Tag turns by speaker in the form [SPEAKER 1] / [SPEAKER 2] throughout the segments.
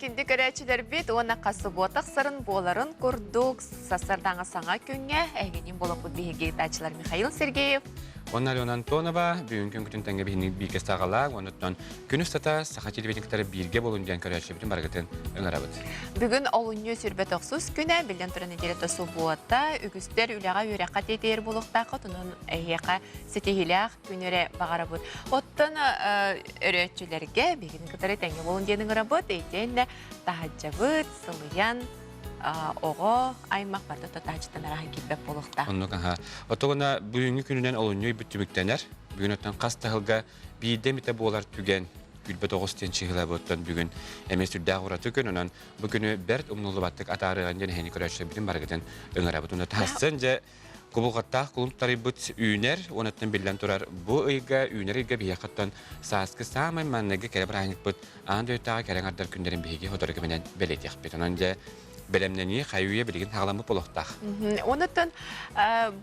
[SPEAKER 1] күндү көрөөччүлэрбит уонна хас субуота ахсарын буоларын курдук сарсыардааҥы саҥа күҥҥэ эһигинин буолаппыт биһиги ыытааччылар Михаил Сергеев
[SPEAKER 2] Уонна Алена Антонова бүгүн күн тэҥҥэ биһини бииргэ саҕалаах уонуттан күн устата саха телевидениетин кытары бииргэ буолун диэн көрөөччүбүтүн барыгытын ыҥырабыт.
[SPEAKER 1] Бүгүн олунньу 29 күнэ, биллэн туран нэдиэлэтэ субуота, үгүстэр үлэҕэ үөрэххэ тиэтийэр буолуохтааххыт, онон эһиэхэ ситиһиилээх күн эрэ баҕарабыт. Оттон өрөөччүлэргэ биһигини кытары тэҥҥэ буолун диэн ыҥырабыт, итиэннэ таһаджабыт, сылыйан, оҕо аймах барыта тотааччытан араһан киирбэт буолуохтаах.
[SPEAKER 2] Оннук аха. Оттогуна бүгүҥҥү күнүнэн олунньу ыйбыт түмүктэнэр. Бүгүн оттон хас таһылга биирдэ эмитэ буолар түгэн күлбэт оҕус диэн чыһылабыттан бүгүн эмиэ сүрдээх ураты күн. Онон бу күнү бэрт умнуллубаттык атаарыаҕын диэн эһини көрөөччүлэрбитин барыгытын ыҥырабыт. Уонна таһассан дьэ Кубулҕаттаах кулун тутарыйбыт үүнэр, уонаттан биллэн турар, бу ыйга, үүнэр ыйга биһиэхэттэн сааскы саамай маҥнайгы кэрэ бырааһынньыкпыт аан дойдутааҕы кэрэ аҥардар күннэрин биһиги сотору кэминэн бэлиэтиэхпит. Онон дьэ, бэлэмнэнии хайы-үйэ билигин саҕаламмыт буолуохтаах.
[SPEAKER 1] Онуттан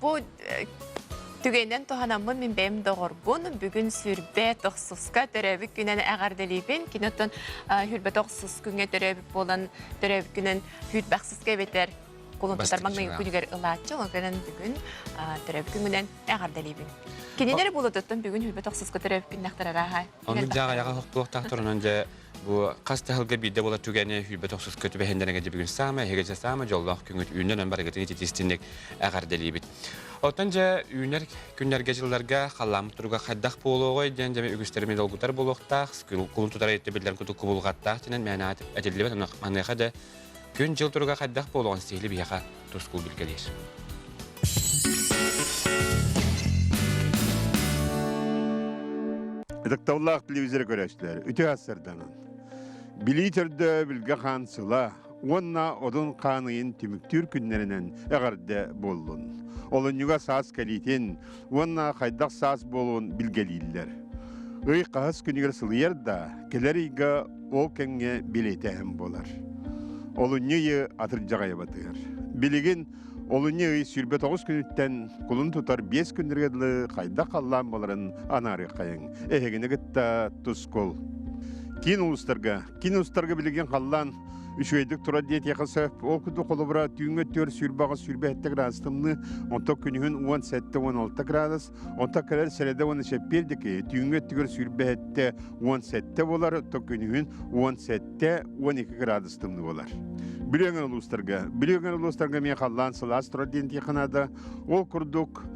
[SPEAKER 1] бу түгэнинэн туһанаммын мин бэйэм доҕорбун бүгүн сүрбэ тохсуска төрөөбүт күнэн эҕэрдэлиибин. Кини оттон сүрбэ тохсус күҥҥэ төрөөбүт буолан төрөөбүт күнэн сүүрбэ ахсыска эбэтэр кулун тутар маҥнайгы күнүгэр ылааччы, ол гынан бүгүн төрөөбүт күҥүнэн эҕэрдэлиибин. Кинилэр буолутуттан бүгүн хүрбэ тохсуска төрөөбүт күннэхтэр арааһа.
[SPEAKER 2] Оннук дьаҕа айаҕа хохтуохтаахтар, онон дьэ бу хас таһылга биирдэ буолар түгэни хүрбэ тохсуска түбэһиннэрингэ дьэ бүгүн саамай эһиги саамай дьоллоох күҥүт үүнэн барыгытын ититистинник эҕэрдэлиибит. Оттон дьэ үүнэр күннэргэ дьылларга халлааммыт туруга хайдах буолуоҕуй диэн дьэ үгүстэрими долгутар буолуохтаах, кулун тутар биллэр кутук кубулҕаттаах дьэнэн мээнэ этиллибэт, маныаха дьэ Күн-дьыл туруга хайдах буолуоҕун сиһили биһиэхэ тускул билгэлиир.
[SPEAKER 3] Ытыктабыллаах телевизор көрөөччүлэр, үтүө ассарданан. Билии төрдө билгэ хаан сыла уонна одун хаан ыйын түмүктүүр күннэринэн эҕэрдэ буоллун. Олунньуга саас кэлиитин уонна хайдах саас буолуон билгэлииллэр. Ый хаһыс күнүгэр сылыйар да, кэлэр ыйга ол кэмҥэ билиэтэһин буолар. Олунньу ыйы атырдьах айа батыһар. Билигин олунньу ый 29 күнүттэн кулун тутар 5 күннэргэ дылы хайдах халлаан буоларын анаарыаххайыҥ. Эһигини кытта тускул. Киин улуустарга, киин улуустарга билигин халлаан үчүгэйдик турар диэтиэхэ сөп. Ол курдук холобура түүҥҥэ өттүгэр сүүрбэҕэ 27 градус тымныы, онтон күнүһүн 17-16 градус, Онтон кэлэр сэрэдэ уонна чэппиэр диэки түүҥҥү өттүгэр 27 17 буолар, оттон күнүһүн 17 12 градус тымныы буолар. Бүлүү улуустарга, Бүлүү улуустарга эмиэ халлаан сылаас турар диэн тиэхэ Ол курдук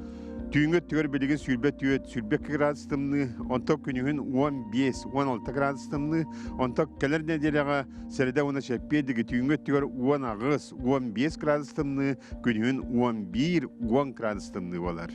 [SPEAKER 3] түүҥҥү өттүгэр билигин 24 22 градус тымныы, онтон күнүһүн 15 16 градус тымныы, онтон кэлэр нэдиэлэҕэ сэрэдэ уонна чэппиэр диэки түүҥҥү өттүгэр 18 15 градус тымныы, күнүһүн 11 10 градус тымныы буолар.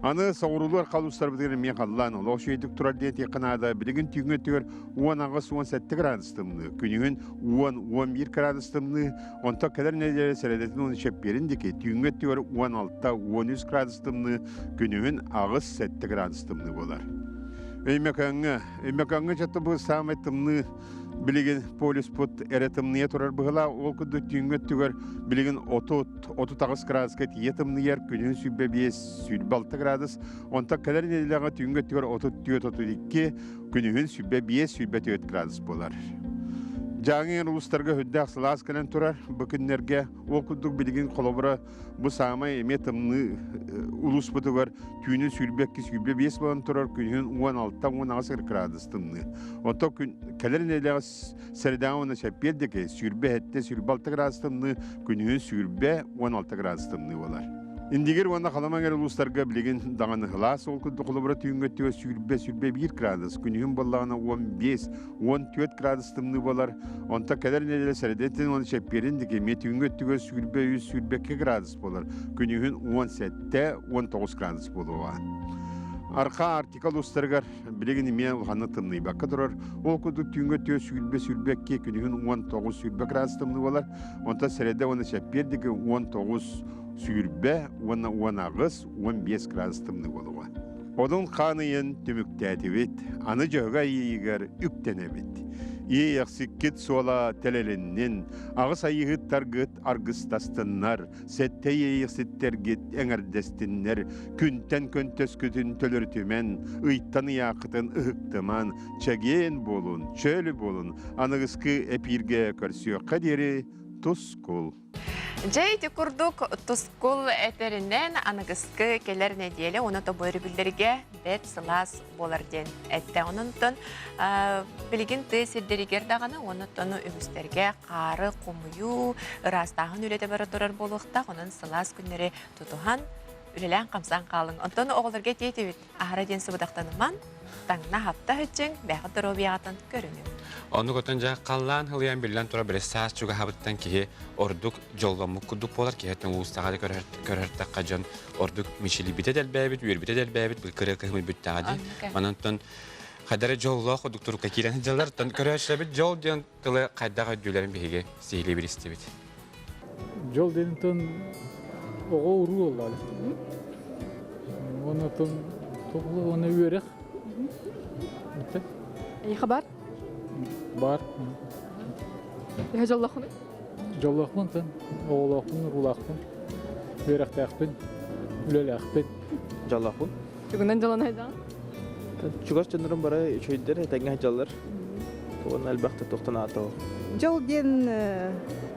[SPEAKER 3] Аны соҕуруулар халустарбытыгар эмиэ халлаан олох үчүгэйдик турар диэн этиэххэ наада. Билигин түүҥҥү өттүгэр 18-17 градус тымныы, күнүһүн 10-11 градус тымныы, онтон кэлэр нэдиэлэ сэрэдэтин уонна чэппиэрин диэки түүҥҥү өттүгэр 16-13 градус тымныы, күнүһүн 8-7 градус тымныы буолар. Өймөкөөҥҥө, Өймөкөөҥҥө чатты бу саамай тымныы билигин полюспут эрэ тымныйа турар быһыылаах. Ол курдук түүҥҥү өттүгэр билигин 30 38 градуска тиийэ тымныйар, күнүн 25, 26 градус. Онтон кэлэр нэдиэлэҕэ түүҥҥү өттүгэр 34, 32, күнүһүн 25, 24 градус буолар. Дьааҥы улуустарга үрдээх сылаас кэлэн турар. Бу күннэргэ ол курдук билигин холобура бу саамай эмиэ тымныы улууспутугар түүнүн 22, 25 буолан турар, күнүһүн 16, 18 градус тымныы. Онтон күн кэлэр нэдиэлэҕэ Сэрэдэҕэ уонна чэппиэр диэки 27, 26 градус тымныы, күнүһүн 20, 16 градус тымныы буолар. Индигир уонна Халыма эҥэр улуустарга билигин даҕаны сылаас ол курдук холобура түүҥҥү өттүгэр 20, 21 градус, күнүһүн буоллаҕына 15, 14 градус тымныы буолар. Онтон кэлэр нэдиэлэ сэрэдэтин уонна чэппиэрин диэки эмиэ түүҥҥү өттүгэр 23, 22 градус буолар, күнүһүн 17, 19 градус буолуоҕа. Арха Арктика улуустарыгар Билигин эмиэ улаханнык тымныйбакка турар. Ол курдук түүҥҥү өттүгэр 20-22, күнүһүн 19-20 градус тымныы буолар. Онтон сэрэдэ уонна чэппиэр диэки 19-20 уонна 18, 15 градус тымныы буолуоҕа. Одун хаан ыйын түмүктээтибит, аны Дьөһөгөй ыйыгар үктэнэбит. Иэйэхсиккит суола тэлэлиннин, аҕыс айыыһыттаргыт аргыстастыннар, сэттэ иэйэхситтэргит эҥэрдэстиннэр, күнтэн көнтөскүтүн төлөрүтүмэн, ыйтан ыйааххытын ыһыктыман, чэгиэн буолун, чөл буолун, аныгыскы эпииргэ көрсүөххэ диэри тускул.
[SPEAKER 1] Дьэ ити курдук тускул этэринэн аныгыскы кэлэр нэдиэлэ уонна тобу өрөбүллэргэ бэрт сылаас буолар диэн эттэ. Онон билигин тыа сирдэригэр даҕаны уонна үгүстэргэ хаары хомуйуу, ыраастааһын үлэтэ бара турар буолуохтаах. Онон сылаас күннэри тутуһан үлэлээн-хамсаан хаалыҥ. Онтон оҕолорго этиэтибит, аһара диэн сыбыдахтаныман, таҥна хапта сылдьыҥ, бэйэҕит доруобуйаҕытын көрүнүҥ.
[SPEAKER 2] Оннук отон дьэ халлаан хылыйан биллэн турар били саас чугаһабыттан киһи ордук дьолломмут курдук буолар киһиттэн улуустаҕа да көрөртөххө дьон ордук мичилийбитэ дэлбээбит, үөрбүтэ дэлбээбит, бу кырыа кыһымый бүттэҕэ дии. Онон хайдары дьоллоох курдук турукка киирэн сылдьаллар. Оттон көрөөччүлэрбит дьол диэн тылы хайдах өйдүүлэрин биһиги сиһилии билистибит.
[SPEAKER 4] Дьол диэнтэн оҕо уруу буолла. Онотон уонна үөрэх.
[SPEAKER 5] Эйиэхэ бар?
[SPEAKER 4] Бар.
[SPEAKER 5] Төһө дьоллооххунуй?
[SPEAKER 4] Дьоллоохпун тын, оҕолоохпун, уруулаахпын, үөрэхтээхпин, үлэлээхпин.
[SPEAKER 6] Дьоллоохпун.
[SPEAKER 5] Тугунан дьолон айдаҕын?
[SPEAKER 6] Чугас дьоннорум бары үчүгэйдэр, этэҥҥэ сылдьаллар. Уонна элбэхтэ туохтан аатал.
[SPEAKER 7] Дьол диэн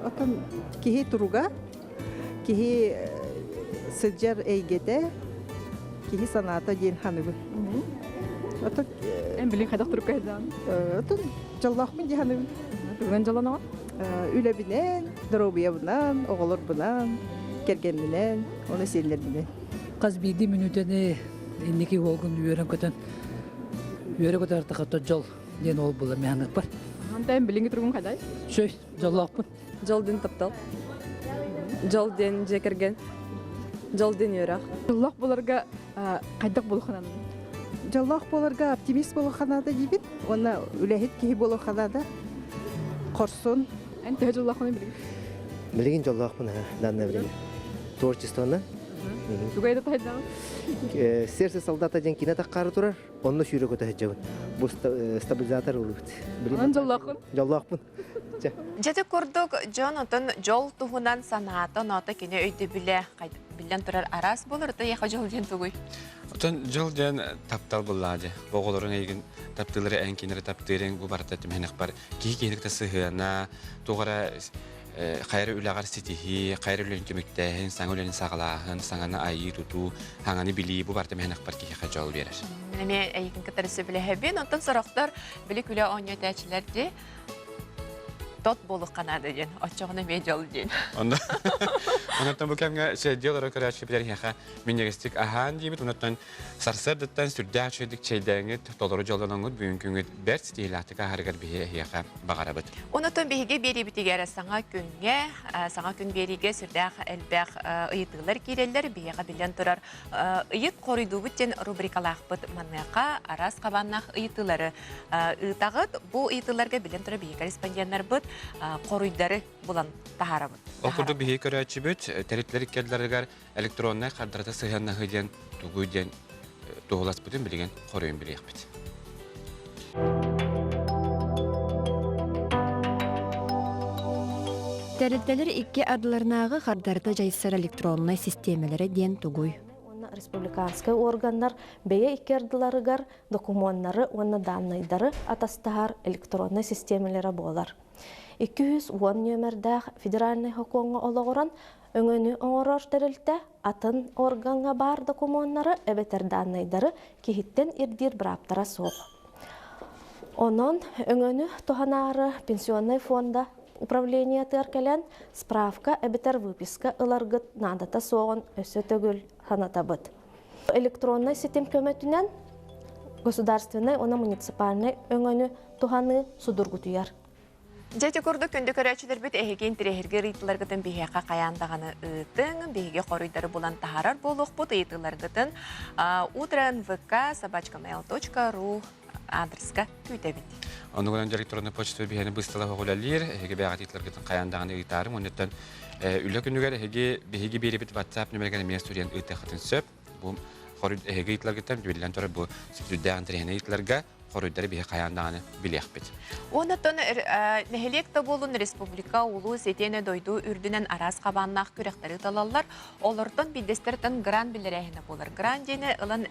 [SPEAKER 7] отон киһи туруга, киһи сылдьар эйгэтэ, киһи санаата диэн ханыбын. Отон
[SPEAKER 5] Эн билин хайдах турукка сылдьаҕын?
[SPEAKER 7] Отон дьоллоохпун дии саныыбын.
[SPEAKER 5] Тугунан дьоллоноҕун?
[SPEAKER 7] Үлэбинэн, доруобуйабынан, оҕолорбунан, кэргэмминэн, уонна сиэннэрбинэн.
[SPEAKER 8] Хас биирдии мүнүүтэни инники уолгун үөрэн-көтөн үөрэ-көтө артахатта дьол диэн ол була миһаныппар.
[SPEAKER 5] Антайын билиҥҥи туругун хайдай?
[SPEAKER 8] Сөй, дьоллоохпун.
[SPEAKER 9] Дьол диэн таптал. Дьол диэн дьиэ кэргэн. Дьол диэн үөрэх.
[SPEAKER 5] Дьоллоох буоларга хайдах буолуоххунан?
[SPEAKER 7] Дьоллоох буоларга оптимист буолуохха наада диибин. Уонна үлэһит киһи буолуохха наада. Хорсун.
[SPEAKER 5] Эн төһө дьоллооххунуй билигин?
[SPEAKER 10] Билигин дьоллоохпун данное время. Творчествоны.
[SPEAKER 5] Тугай да таһайдаҕын?
[SPEAKER 10] Сердце солдата диэн киинэ таххаары турар, онно сүүрэ көтө сылдьабын. Бу стабилизатор ылбыт.
[SPEAKER 5] Онон дьоллооххун?
[SPEAKER 10] Дьоллоохпун.
[SPEAKER 1] Дьэти курдук дьон отон дьол туһунан санаата, оноото кини өйдөбүлэ биллэн турар араас буолар, ото яха дьол диэн тугуй?
[SPEAKER 2] Отон дьол диэн таптал буллаа дьэ. Оҕолорун эйигин таптыылары эн кинилэри таптыырыҥ бу барыта түмэһинэх бар. Киһи киһини сыһыана, туох эрэ хайа үлэҕэр ситиһии, хайа үлэни түмүктээһин, саҥа үлэни саҕалааһын, саҥаны айыы-тутуу, саҥаны билии бу барыта мэһэнэхпэр киһиэхэ дьол биэрэр.
[SPEAKER 1] Мин эмиэ эйигин кытары сөбүлэһэбин. Онтон сорохтор били күлэ оонньуу этээччилэр дии тот буолуохха наада диэн, оччоҕуна эмиэ дьол диэн.
[SPEAKER 2] Онно онтон бу кэмҥэ чэйдии олорор көрөөччү эһиэхэ минньигэстик аһаан диибит, онтон Сарсыардаттан сүрдээх үчүгэйдик чэйдээҥҥит, толору дьоллоноҥҥут бүгүн күҥҥүт бэрт ситиһиилээхтик ааһарыгар биһи эһиэхэ баҕарабыт.
[SPEAKER 1] Онотон биһиги биэриибитигэр саҥа күҥҥэ, саҥа күн биэриигэ сүрдээх элбэх ыйытыылар киирэллэр. Биһиэхэ биллэн турар ыйыт хоруйдуубут диэн рубрикалаахпыт. Маныаха араас хабааннаах ыйытыылары ыытаҕыт. Бу ыйытыыларга биллэн турар биһиги корреспонденнарбыт хоруйдары булан таһаарабыт.
[SPEAKER 2] Ол курдук биһиги көрөөччүбүт тэрилтэлэр иккэрдилэригэр электроннай хардарыта сыһыаннаһыы диэн тугуй диэн туоһуласпытын билигин хоруйун билиэхпит.
[SPEAKER 11] Тэрилтэлэр икки ардыларынааҕы хардарыта дьайсар электроннай систиэмэлэрэ диэн тугуй?
[SPEAKER 12] уонна республиканскай органнар бэйэ икки ардыларыгар докумуоннары уонна дааннайдары атастаһар электроннай систиэмэлэрэ буолар. 210 нүөмэрдээх федеральнай сокуоҥҥа олоҕуран Өҥөнү оҥорор тэрилтэ атын органҥа баар докумуоннары эбэтэр дааннайдары киһиттэн ирдиир бырааптара суох. Онон өҥөнү туһанаары пенсионнай фонда управлениетыгар кэлэн справка эбэтэр выписка ыларгыт наадата суоҕун өссө төгүл санатабыт. Электроннай ситим көмөтүнэн государственнай уонна муниципальнай өҥөнү туһаныы судургутуйар.
[SPEAKER 1] Дьэ ити курдук күндү көрөөччүлэрбит эһиги интэриэһиргиир ыйытыыларгытын биһиэхэ хайаан даҕаны ыытыҥ, биһиги хоруйдары булан таһаарар буолуохпут ыйытыыларгытын утро.nvk собачкamail.ru аадырыска күүтэбит.
[SPEAKER 2] Оннугунан электронный почта биһиэни быстала үлэлиир, эһиги бэйэҕит ыйытыыларгытын хайаан даҕаны ыытаарыҥ. Оннуттан үлэ күнүгэр эһиги биһиги биэрибит WhatsApp нүмеригэр эмиэ суруйан ыытыаххытын сөп. Бу хоруй эһиги ыйытыыларгыттан биллэн турар бу сүрдээх интэриэһинэй ыйытыыларга. хоруйдары биһи хайаан даҕаны билиэхпит.
[SPEAKER 1] Онтон нэһилиэк да буолун республика, улуус итиэнэ дойду үрдүнэн араас хабааннаах күрэхтэри талаллар. Олортон биирдэстэртэн грант биллэрээһинэ буолар. Грант диэни ылан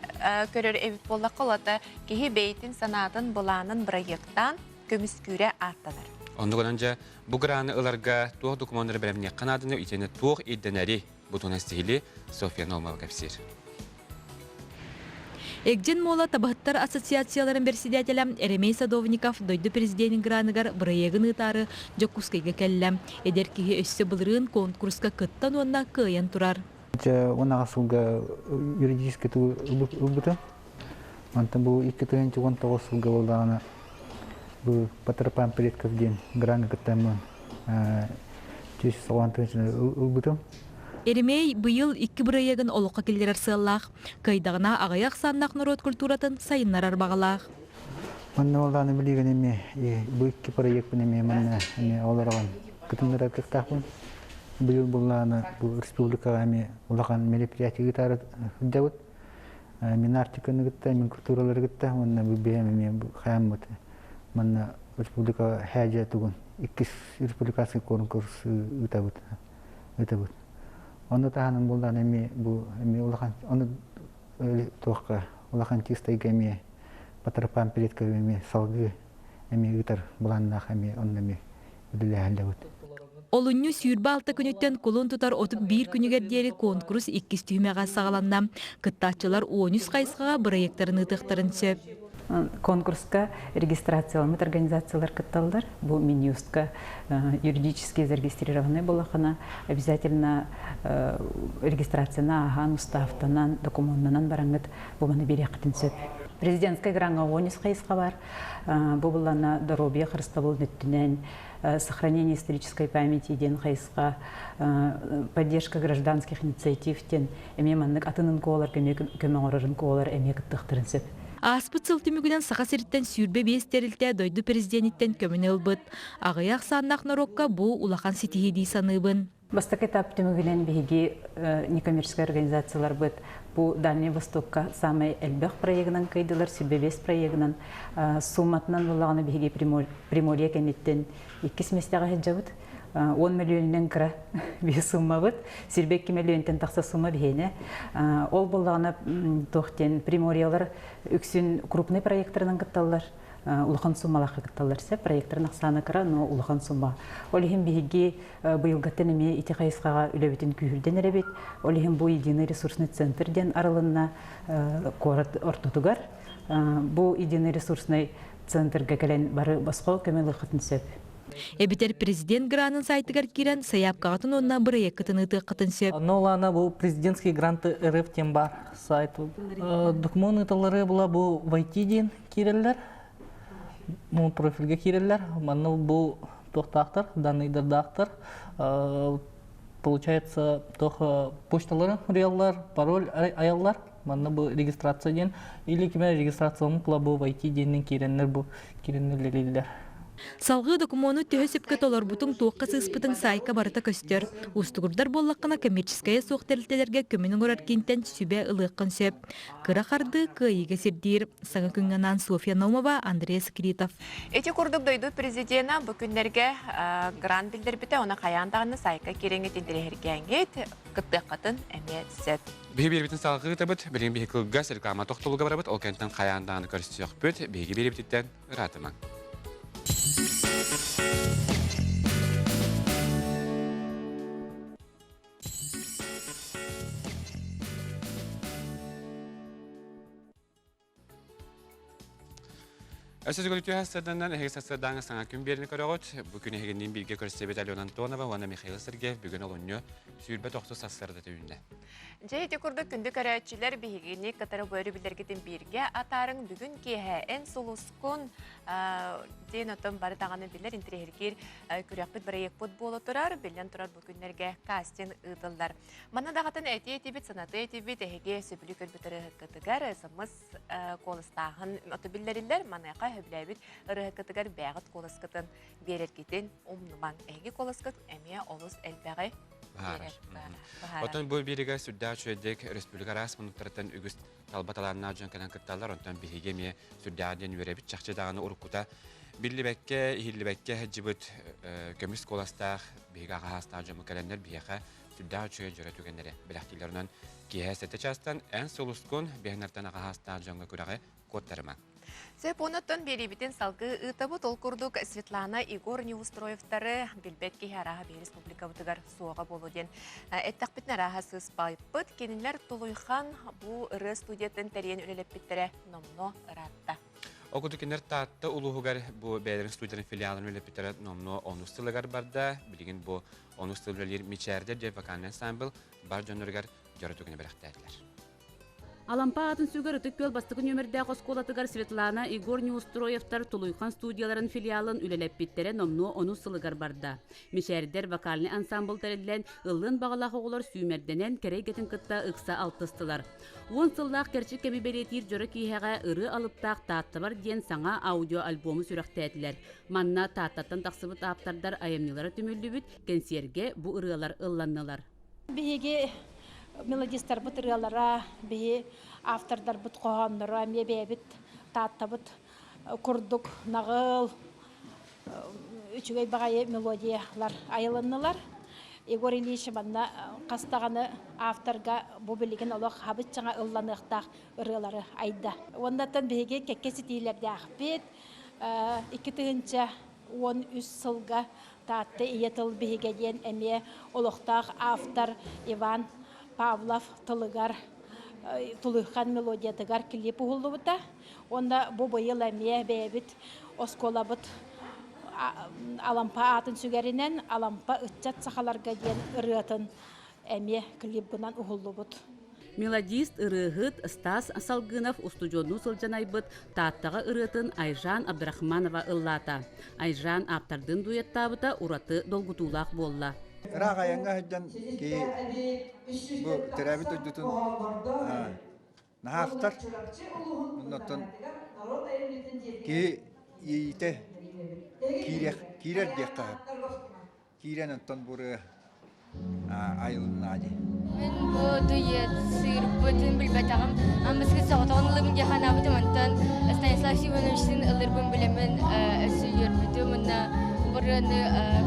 [SPEAKER 1] көрөр эбит буоллахха, олата киһи бэйэтин санаатын, былаанын бырайыактаан көмүскүүрэ ааттанар.
[SPEAKER 2] Оннугунан дьэ бу граны ыларга туох докумуоннары бэлэмниэххэ нааданы итиэннэ туох ирдэнэри бу туһунан сиһилии Софья Наумова кэпсиир.
[SPEAKER 13] Эгдьин Мола табаһыттар ассоциацияларын бэрэссэдээтэлэ Еремей Садовников дойду президенин граныгар бырайыагын ыытаары Дьокуускайга кэллэ. Эдэр киһи өссө былырыын конкурска кыттан уонна кыайан турар.
[SPEAKER 14] Дьэ, уон сылга юридический тыл ылбытым. Онтон бу 2019 сылга буоллаҕына бу Патрапан Предков диэн граҥҥа кыттаммын 190 ылбытым.
[SPEAKER 13] Еремей быйыл икки бырайыагын олоххо киллэрэр сыаллаах. Кыайдаҕына аҕыйах ахсааннаах норуот культуратын сайыннарар баҕалаах.
[SPEAKER 14] Манна буоллаҕына билигин эмиэ бу икки проекпын эмиэ манна эмиэ олороҕун кытыннарар кыахтаахпын. Быйыл буоллаҕына бу республикаҕа эмиэ улахан мероприятие ыытаары сылдьабыт. Мин Арктиканы кытта, мин культуралары кытта уонна бу бэйэм эмиэ хайаммыт манна республика хээдьэ тугун иккис республиканский конкурс ыытабыт ыытабыт. Онно таһынан буоллаҕына эмиэ бу эмиэ улахан ону туохха улахан чистайга эмиэ Патропан передка эмиэ салгыы эмиэ ыытар былааннаах эмиэ онно эмиэ үлэлэһэллэбит.
[SPEAKER 13] Олунньу 26 күнүттэн кулун тутар 31 күнүгэр диэри конкурс иккис түһүмэҕэ саҕаланна. Кыттааччылар 13 хайысхаҕа бырайыактарын ыытыахтарын сөп.
[SPEAKER 15] Конкурска регистрацияламмыт организациялар кытталлар. Бу Минюстка юридически зарегистрированный буоллахына обязательно регистрацияны ааһан, уставтанан, докумуоннанан бараҥҥыт бу маны биэриэххитин сөп. Президентскай граҥҥа 13 хайысха бар. Бу буллана доруобуйа харыстабыл өттүнэн сохранение исторической памяти диэн хайысха, поддержка гражданских инициатив диэн эмиэ маннык атын НКОлар көмө оҥорор НКОлар эмиэ кыттыахтарын сөп.
[SPEAKER 13] Ааспыт сыл түмүгүнэн Саха сириттэн 25 тэрилтэ дойду президениттэн көмөнү ылбыт. Аҕыйах ахсааннаах норуокка бу улахан ситиһии дии саныыбын.
[SPEAKER 15] Бастакы этап түмүгүнэн биһиги некоммерческай организацияларбыт бу Дальний Востокка самай элбэх проегынан кыайдылар, 25 проегынан сумматынан буллаҕына биһиги Приморье кэнниттэн иккис миэстэҕэ сылдьабыт. 10 мөлүйүөнүнэн кыра биһи суммабыт. 22 мөлүйүөнтэн тахса сумма биһиэнэ. Ол буоллаҕына туох диэн Приморьелар үксүн крупный проекторынан кытталлар. Улахан суммалаахха кытталлар сөп. Проекторын ахсаана кыра, но улахан сумма. Ол иһин биһиги быйылгаттан эмиэ ити хайысхаҕа үлэбитин күүһүрдэн эрэбит. Ол иһин бу единый ресурсный центр диэн арылынна куорат ортотугар. Бу единый ресурсный центрга кэлэн бары босхо көмө ылыаххытын сөп.
[SPEAKER 13] Эбэтэр президент гранын сайтыгар киирэн сайаапкаҕытын уонна бырайыаккытын ыытыаххытын сөп.
[SPEAKER 16] Онно улаана бу президентский гранты РФ диэн бар сайт. Документ ыыталлары була бу войти диэн киирэллэр. Ну, профильга киирэллэр. Манна бу туохтаахтар, данныйдардаахтар. Получается, туох почталарын суруйаллар, пароль айаллар. Манна бу регистрация диэн или кимэ регистрацияны бу войти диэннэн киирэннэр бу киирэннэр үлэлииллэр.
[SPEAKER 13] Салгыы докумуону төһө сөпкө толорбутуҥ, туохха сыыспытыҥ саайка барыта көстөр. Уустугурдар буоллаххына, коммерческайа суох тэрилтэлэргэ көмөнү оҥорор киинтэн сүбэ ылыаххын сөп. Кыра хардыы кыайыыга сирдиир. Саҥа күҥҥэ анаан Софья Наумова, Андрей Скритов.
[SPEAKER 1] Ити курдук дойду президена бу күннэргэ грант биллэрбитэ, оны хайаан даҕаны саайка киирэҥҥит интэриэһиргээҥҥит, кыттыаххытын эмиэ сөп.
[SPEAKER 2] Биһи биэрбитин салгыы ыытабыт. Билигин биһи кылгас реклама тохтолуга барабыт. Ол кэнниттэн хайаан даҕаны көрсүөхпүт. Биһиги биэрибититтэн ыраатымаҥ. Өссө төгүл үтүө сарсыарданан эһиги сарсыардааҥы саҥа күн биэрини көрөҕүт. Бу күн эһигинниин бииргэ көрсүбүт Алена Антонова уонна Михаил Сергеев бүгүн олунньу 29 сарсыарда үүннэ.
[SPEAKER 1] Дьэ ити курдук күндү көрөөччүлэр биһигини кытары бу өрөбүллэргитин бииргэ атаарыҥ бүгүн киэһэ эн сулускун диэн оттон бары даҕаны билэр интириэһиргиир күрэхпит бырайыакпыт буола турар. Биллэн турар бу күннэргэ кастинг ыытыллар. Манна даҕатын этии этибит, санатыы этибит, эһиги сөбүлүү көрбүт ырыаһыккытыгар смс куоластааһын ото биллэриллэр. Маныаха сөбүлээбит ырыаһыккытыгар бэйэҕит куоласкытын биэрэргитин умнумаҥ. Эһиги куоласкыт эмиэ олус элбэҕи.
[SPEAKER 2] Баһаарар. Оттон бу биэригэ сүрдээх үчүгэйдик республика араас муннуктарыттан үгүс талба талааннаах дьон кэлэн кытталлар. Онтон биһиги эмиэ сүрдээх диэн үөрэбит. Чахчы даҕаны уруккута биллибэккэ, иһиллибэккэ сылдьыбыт көмүс куоластаах биһиги аҕаһаастаах дьоммут кэлэннэр биһиэхэ сүрдээх үчүгэй дьоро түгэннэри бэлэхтииллэр. Онон киэһэ сэттэ чаастан эн сулускун биһэннэртэн аҕаһаастаах дьоҥҥо күрэҕи куоттарыма.
[SPEAKER 1] Сөп онуттан биэриибитин салгыы ыытабыт. Ол курдук Светлана Егор Неустроевтары билбэт киһи арааһа биһи республикабытыгар суоҕа буолуо диэн эттэхпитин арааһа сыыспайпыт. Кинилэр Тулуйхан бу ырыа студиятын тэрийэн үлэлэппиттэрэ номнуо ыраатта.
[SPEAKER 2] Ол курдук кинилэр Таатта улууһугар бу бэйэлэрин студияларын филиалын үлэлэппиттэрэ номнуо онус сылыгар барда. Билигин бу онус сыл үлэлиир Мичээрдэр диэн вокальный ансамбл бар дьонноругар дьоро түгэни бэлэхтээтилэр.
[SPEAKER 17] Алампа аатын сүгэр Ытык Күөл бастакы нүөмэрдээх оскуолатыгар Светлана, Егор Неустроевтар Тулуйхан студияларын филиалын үлэлэппиттэрэ номнуо онус сылыгар барда. Мичээрдэр вокальнай ансамбл тэриллэн, ыллыан баҕалаах оҕолор сүүмэрдэнэн, кэрэ эйгэтин кытта ыкса алтыстылар. Уон сыллаах кэрчик кэми бэлиэтиир дьоро киэһэҕэ ырыа алыптаах Тааттабар диэн саҥа аудиоальбому сүрэхтээтилэр. Манна Тааттаттан тахсыбыт ааптардар айымньылара түмүллүбүт, кэнсиэргэ бу ырыалар ылланнылар.
[SPEAKER 18] Биһиги мелодистарбыт ырыалара, биһи автордарбыт хоһоонноро эмиэ бэйэбит Тааттабыт курдук наҕыл, үчүгэй баҕайы мелодиялар айылыннылар. Егор Ильич манна хас даҕаны авторга бу билигин олох хабыччаҥа ылланыахтаах ырыалары айда. Уоннаттан биһиги кэккэ ситиилэрдээхпит. 2013 сылга Таатта ийэ тыл биһигэ диэн эмиэ олохтоох автор Иван Павлов тылыгар Тулуйхан мелодиятыгар клип уһуллубута. Уонна бу быйыл эмиэ бэйэбит оскуолабыт Алампа аатын сүгэринэн Алампа ыччат сахаларга диэн ырыатын эмиэ клиппынан уһуллубут.
[SPEAKER 17] Мелодист, ырыаһыт Стас Салгынов устудьуоннуу сылдьан айбыт Тааттаҕа ырыатын Айжан Абдрахманова ыллаата. Айжан ааптардыын дуэттаабыта ураты долгутуулаах буолла.
[SPEAKER 19] Ыраах айаҥҥа сылдьан киһи бу төрөөбүт дойдутун наһаахтар. Оннуттан киһи иэйиитэ киириэх киирэр диэххэ сөп. Киирэн онтон бу ырыа айылыннаа дии.
[SPEAKER 20] Мин бу дуэт сыырбытын билбэтэҕим. Аммыскы соҕотоҕун ыллыбын дии санаабытым. Онтон Станислав Семеновичтыын ыллырбын билэммин өссө үөрбүтүм. Уонна бу ырыаны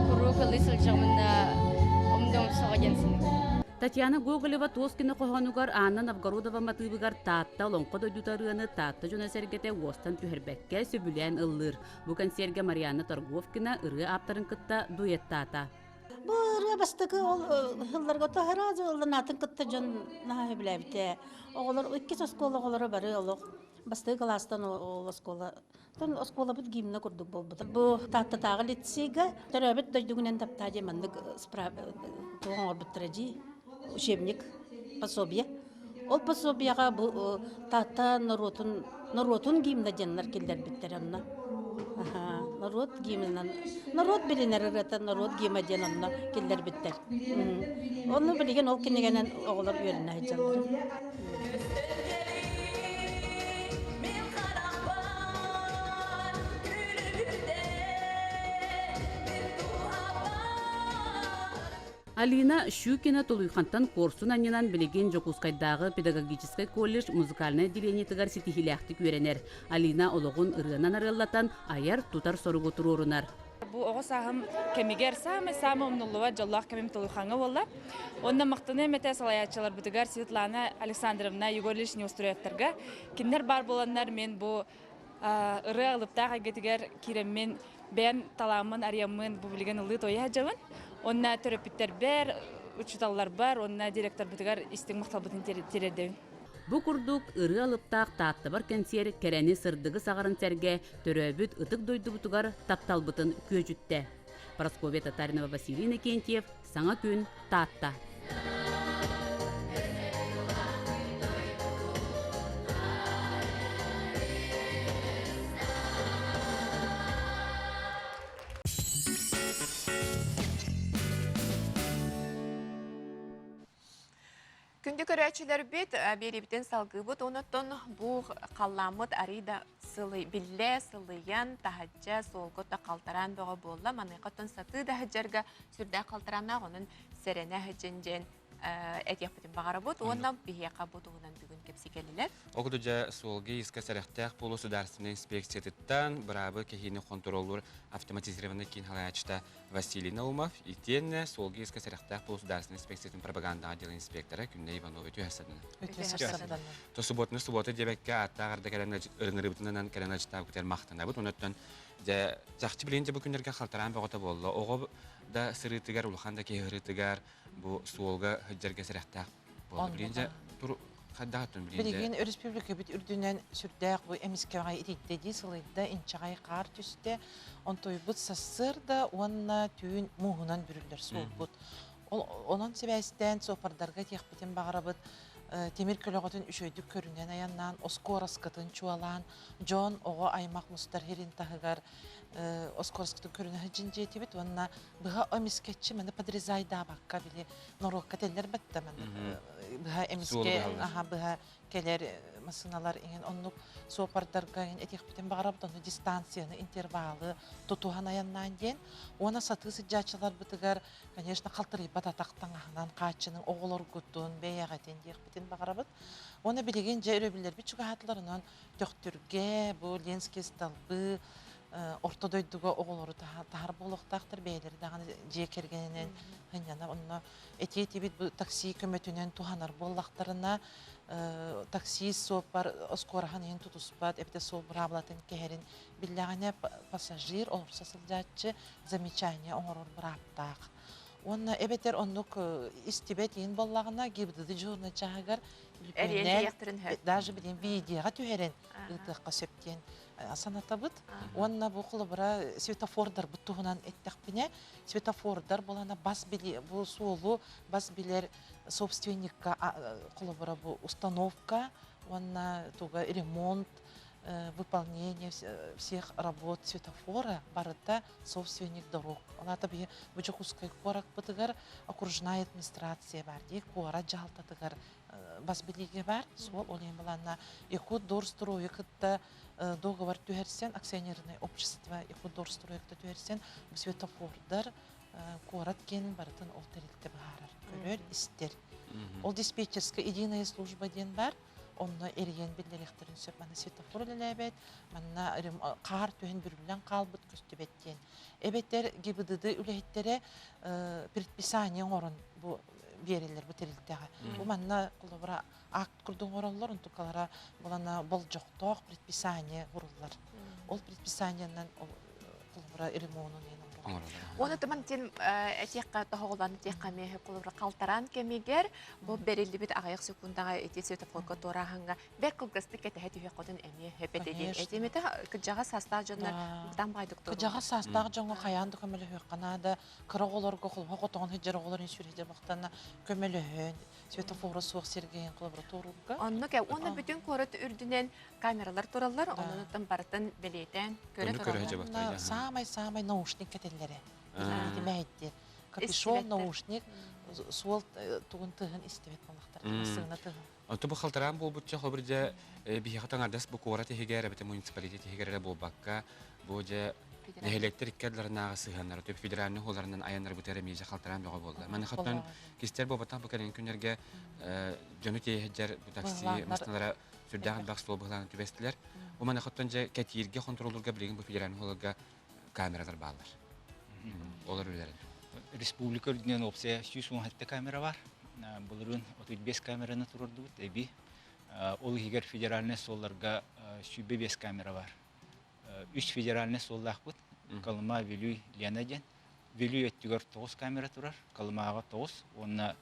[SPEAKER 20] куруук ыллыы сылдьаҕым умнуом суоҕа диэн саныыбын.
[SPEAKER 17] Татьяна Гоголева туос кино хоһоонугар Анна Новгородова матыыбыгар Таатта олоҥхо дойдута ырыаны Таатта дьоно-сэргэтэ уостан түһэрбэккэ сөбүлээн ыллыыр. Бу кэнсиэргэ Марианна Торговкина ырыа ааптарын кытта дуэттаата.
[SPEAKER 21] Бу ырыа бастакы ол сылларга тоһоро ылланаатын кытта дьон наһаа сөбүлээбитэ. Оҕолор иккис оскуола оҕолоро бары олох бастакы кылаастан ол оскуола Тон оскуолабыт гимна курдук буолбута. Бу Тааттатааҕы лицейга төрөөбүт дойдугунан таптаа диэн маннык туох оҥорбуттара дии учебник пособие. Ол пособиеҕа бу Таатта норуотун норуотун гимна диэннэр киллэрбиттэр онно. Норуот гимнынан норуот билинэр ырыата норуот гимна диэн онно киллэрбиттэр. Онно билигин ол кинигэнэн оҕолор үөрэнэ сылдьаллар.
[SPEAKER 17] Алина Щукина Тулуйхантан куорсун анньынан билигин Дьокуускайдааҕы педагогическай колледж музыкальнай отделениетыгар ситиһиилээхтик үөрэнэр. Алина олоҕун ырыанан арыаллатан айар-тутар соругу туруорунар.
[SPEAKER 22] Бу оҕо сааһым кэмигэр саамай-саамай умнуллубат дьоллоох кэмим Тулуйхаҥҥа буолла. Онно махтаныам этэ салайааччыларбытыгар Светлана Александровна, Егор Ильич Неустроевтарга. Кинилэр баар буоланнар мен бу ырыа алыптаах эйгэтигэр киирэммин бэйэм талааммын арыйаммын бу билигин ыллыы туойа сылдьабын. Уонна төрөппүттэрбэр, учууталларбар уонна директорбытыгар истиҥ махталбытын тириэрдэбин.
[SPEAKER 17] Бу курдук ырыа алыптаах Тааттабар кэнсиэр кэрэни сырдыгы саҕарын сэргэ төрөөбүт ытык дойдубутугар тапталбытын күөдьүттэ. Парасковья Татаринова, Василий Иннокентьев, Саҥа күн, Таатта.
[SPEAKER 1] Күндү көрөөччүлэрбит, биэриибитин салгыыбыт. Онуттан бу халлааммыт арый да сылый, биллэ сылыйан, таһаджа, суолга да халтараан бөҕө буолла. Маныаха сатыы да сылдьарга сүрдээх халтарааннаах, онон сэрэнэ сылдьын диэн этиэхпитин баҕарабыт уонна биһиэхэ бу туһунан бүгүн кэпсии кэллилэр.
[SPEAKER 2] Ол курдук дьэ суолга иискэ сэрэхтээх буолуу судаарыстыбаннай инспекциятыттан быраабы кэһиини хонтуруоллуур автоматизированный киин салайааччыта Василий Наумов итиэннэ суолга иискэ сэрэхтээх буолуу судаарыстыбаннай инспекциятын пропагандаҕа отделын инспектора Күннэй Иванова үтүө сарсыарданан.
[SPEAKER 3] Үтүө сарсыарданан.
[SPEAKER 2] То субботаны суббота диэбэккэ ааттаах арда кэлэн ырыҥырыбытынан кэлэн ачытаабытыгар махтанабыт. Онуттан дьэ чахчы билигин дьэ бу күннэргэ халтараан бөҕөтө буолла. Оҕо да сырыытыгар, улахан да киһи сырыытыгар бу суолга сылдьарга сэрэхтээх буолла. Билигин дьэ тур хайдах аттын билигин
[SPEAKER 3] Билигин өрөспүүбүлүкэбит үрдүнэн сүрдээх бу эмискэҕэ итийдэ дии сылыйда, инчэҕэй хаар түстэ. Онтуйбут сарсыарда уонна түүн мууһунан бүрүллэр суолбут. Ол онон сибээстээн суоппардарга этиэхпитин баҕарабыт тимир көлөҕөтүн үчүгэйдик көрүнэн айаннаан, оскуораскытын чуолаан, дьон, оҕо аймах мустар сирин таһыгар оскуораскытын көрүнэ сылдьын дьиэтибит уонна быһа эмискэччи маны подрезайдаабакка били норуокка тэллэр батта маны быһа эмиске аха быһа кэлэр массыыналар иҥин оннук суопардарга иҥин этиэхпитин баҕарабыт онно дистанцияны интервалы тутуһан айаннаан диэн уонна сатыы сылдьааччыларбытыгар конечно халтарыйбат атах таҥаһынан хааччының оҕолоргутун бэйэҕитин диэхпитин баҕарабыт уонна билигин дьэ өрөбүллэрбит чугаһаатылар онон Төхтүргэ бу Ленские столбы орто дойдуга оҕолору таһар буолуохтаахтар бэйэлэри даҕаны дьиэ кэргэнинэн сынньана онно этии этибит бу такси көмөтүнэн туһанар буоллахтарына таксист суоппар оскуораһын иһин тутуспат эбэтэр суол быраабылатын кэһэрин биллэҕинэ пассажир олорсо сылдьааччы замечание оҥорор бырааптаах уонна эбэтэр оннук истибэт иһин буоллаҕына ГИБДД дежурнай чааһыгар даже билин видеоҕа түһэрэн ыытыахха сөп диэн санатабыт. Уонна бу холобура светофордарбыт туһунан эттэхпинэ, светофордар булана бас били бу суолу бас билэр собственникка холобура бу установка уонна туга ремонт выполнение всех работ светофора барыта собственник дорог. Ол биһи бу Дьокуускай куораппытыгар окружная администрация бар дии, куорат дьаһалтатыгар бас билиигэ бар. Суол ол иһин былаанна Якутдорстройу кытта договор түһэрсэн, акционерное общество Якутдорстройу кытта түһэрсэн, светофордар куорат киэнин барытын ол тэрилтэ быһаарар, көрөр, истэр. Ол диспетчерская единая служба диэн бар, онно эрийэн биллэриэхтэрин сөп. Манна светофор үлэлээбэт, манна хаар түһэн бүрүллэн хаалбыт көстүбэт диэн. Эбэтэр ГИБДД үлэһиттэрэ предписание оҥорон бу биэрэллэр бу тэрилтэҕэ. Бу манна холобура акт курдук оҥороллор, онтукалара булана болдьохтоох предписание уруллар. Ол предписаниенан холобура ремонун
[SPEAKER 1] Оны тыман тин этиэххэ тоһоҕолоон этиэххэ эмиэ холобура халтараан кэмигэр бу бэриллибит аҕыйах секундаҕа ити светофорга туорааһыҥҥа бэрт кылгастык кэтэһэ түһүөххүтүн эмиэ сөп этэ диэн этим этэ кырдьаҕас саастаах дьоннор бытаан баайдык
[SPEAKER 3] Кырдьаҕас саастаах дьоҥҥо хайаан да көмөлөһүөххэ наада кыра оҕолорго холбоһо хотоҕун сылдьар оҕолорун сүрэхтэр бахтана көмөлөһөн светофора суох сиргэйин холобура туоруурга
[SPEAKER 1] Оннук уонна бүтүн куорат үрдүнэн камералар тураллар, онон барытын бэлиэтээн көрө тураллар.
[SPEAKER 3] Самай-самай наушник кэтэллэрэ. Итимэйди. Капюшон наушник суол тугун тыһын истибэт буоллахтар. Массыына тыһын.
[SPEAKER 2] Онто бу халтараан буолбутча холобур дьэ биһиэхэ таҥардас бу куорат иһигэр эбэтэр муниципалитет иһигэр эрэ буолбакка бу дьэ нэһилиэктэр икки ардыларынааҕы сыһыаннара төп федеральный хуоларынан айаннарбытыгар эмиэ дьэ халтараан бөҕө буолла. Маныхаттан кистэр буолбатах бу кэлин күннэргэ дьону тиэйэ бу такси массыыналара сүрдээх элбэх суол быһылаана түбэстилэр. Бу маныхаттан дьэ кэтииргэ хонтуруоллуурга билигин бу федеральный хуоларга камералар бааллар. Олор үлэлэрин.
[SPEAKER 4] Республика үрдүнэн уопсайа 117 камера бар. Былырыын 35 камераны турардыбыт эби. Ол иһигэр федеральнай суолларга 105 камера бар. Үс федеральнай суоллаахпыт. Колыма, Вилюй, Лена диэн. Вилюй өттүгэр 9 камера турар, Колымаҕа 9 уонна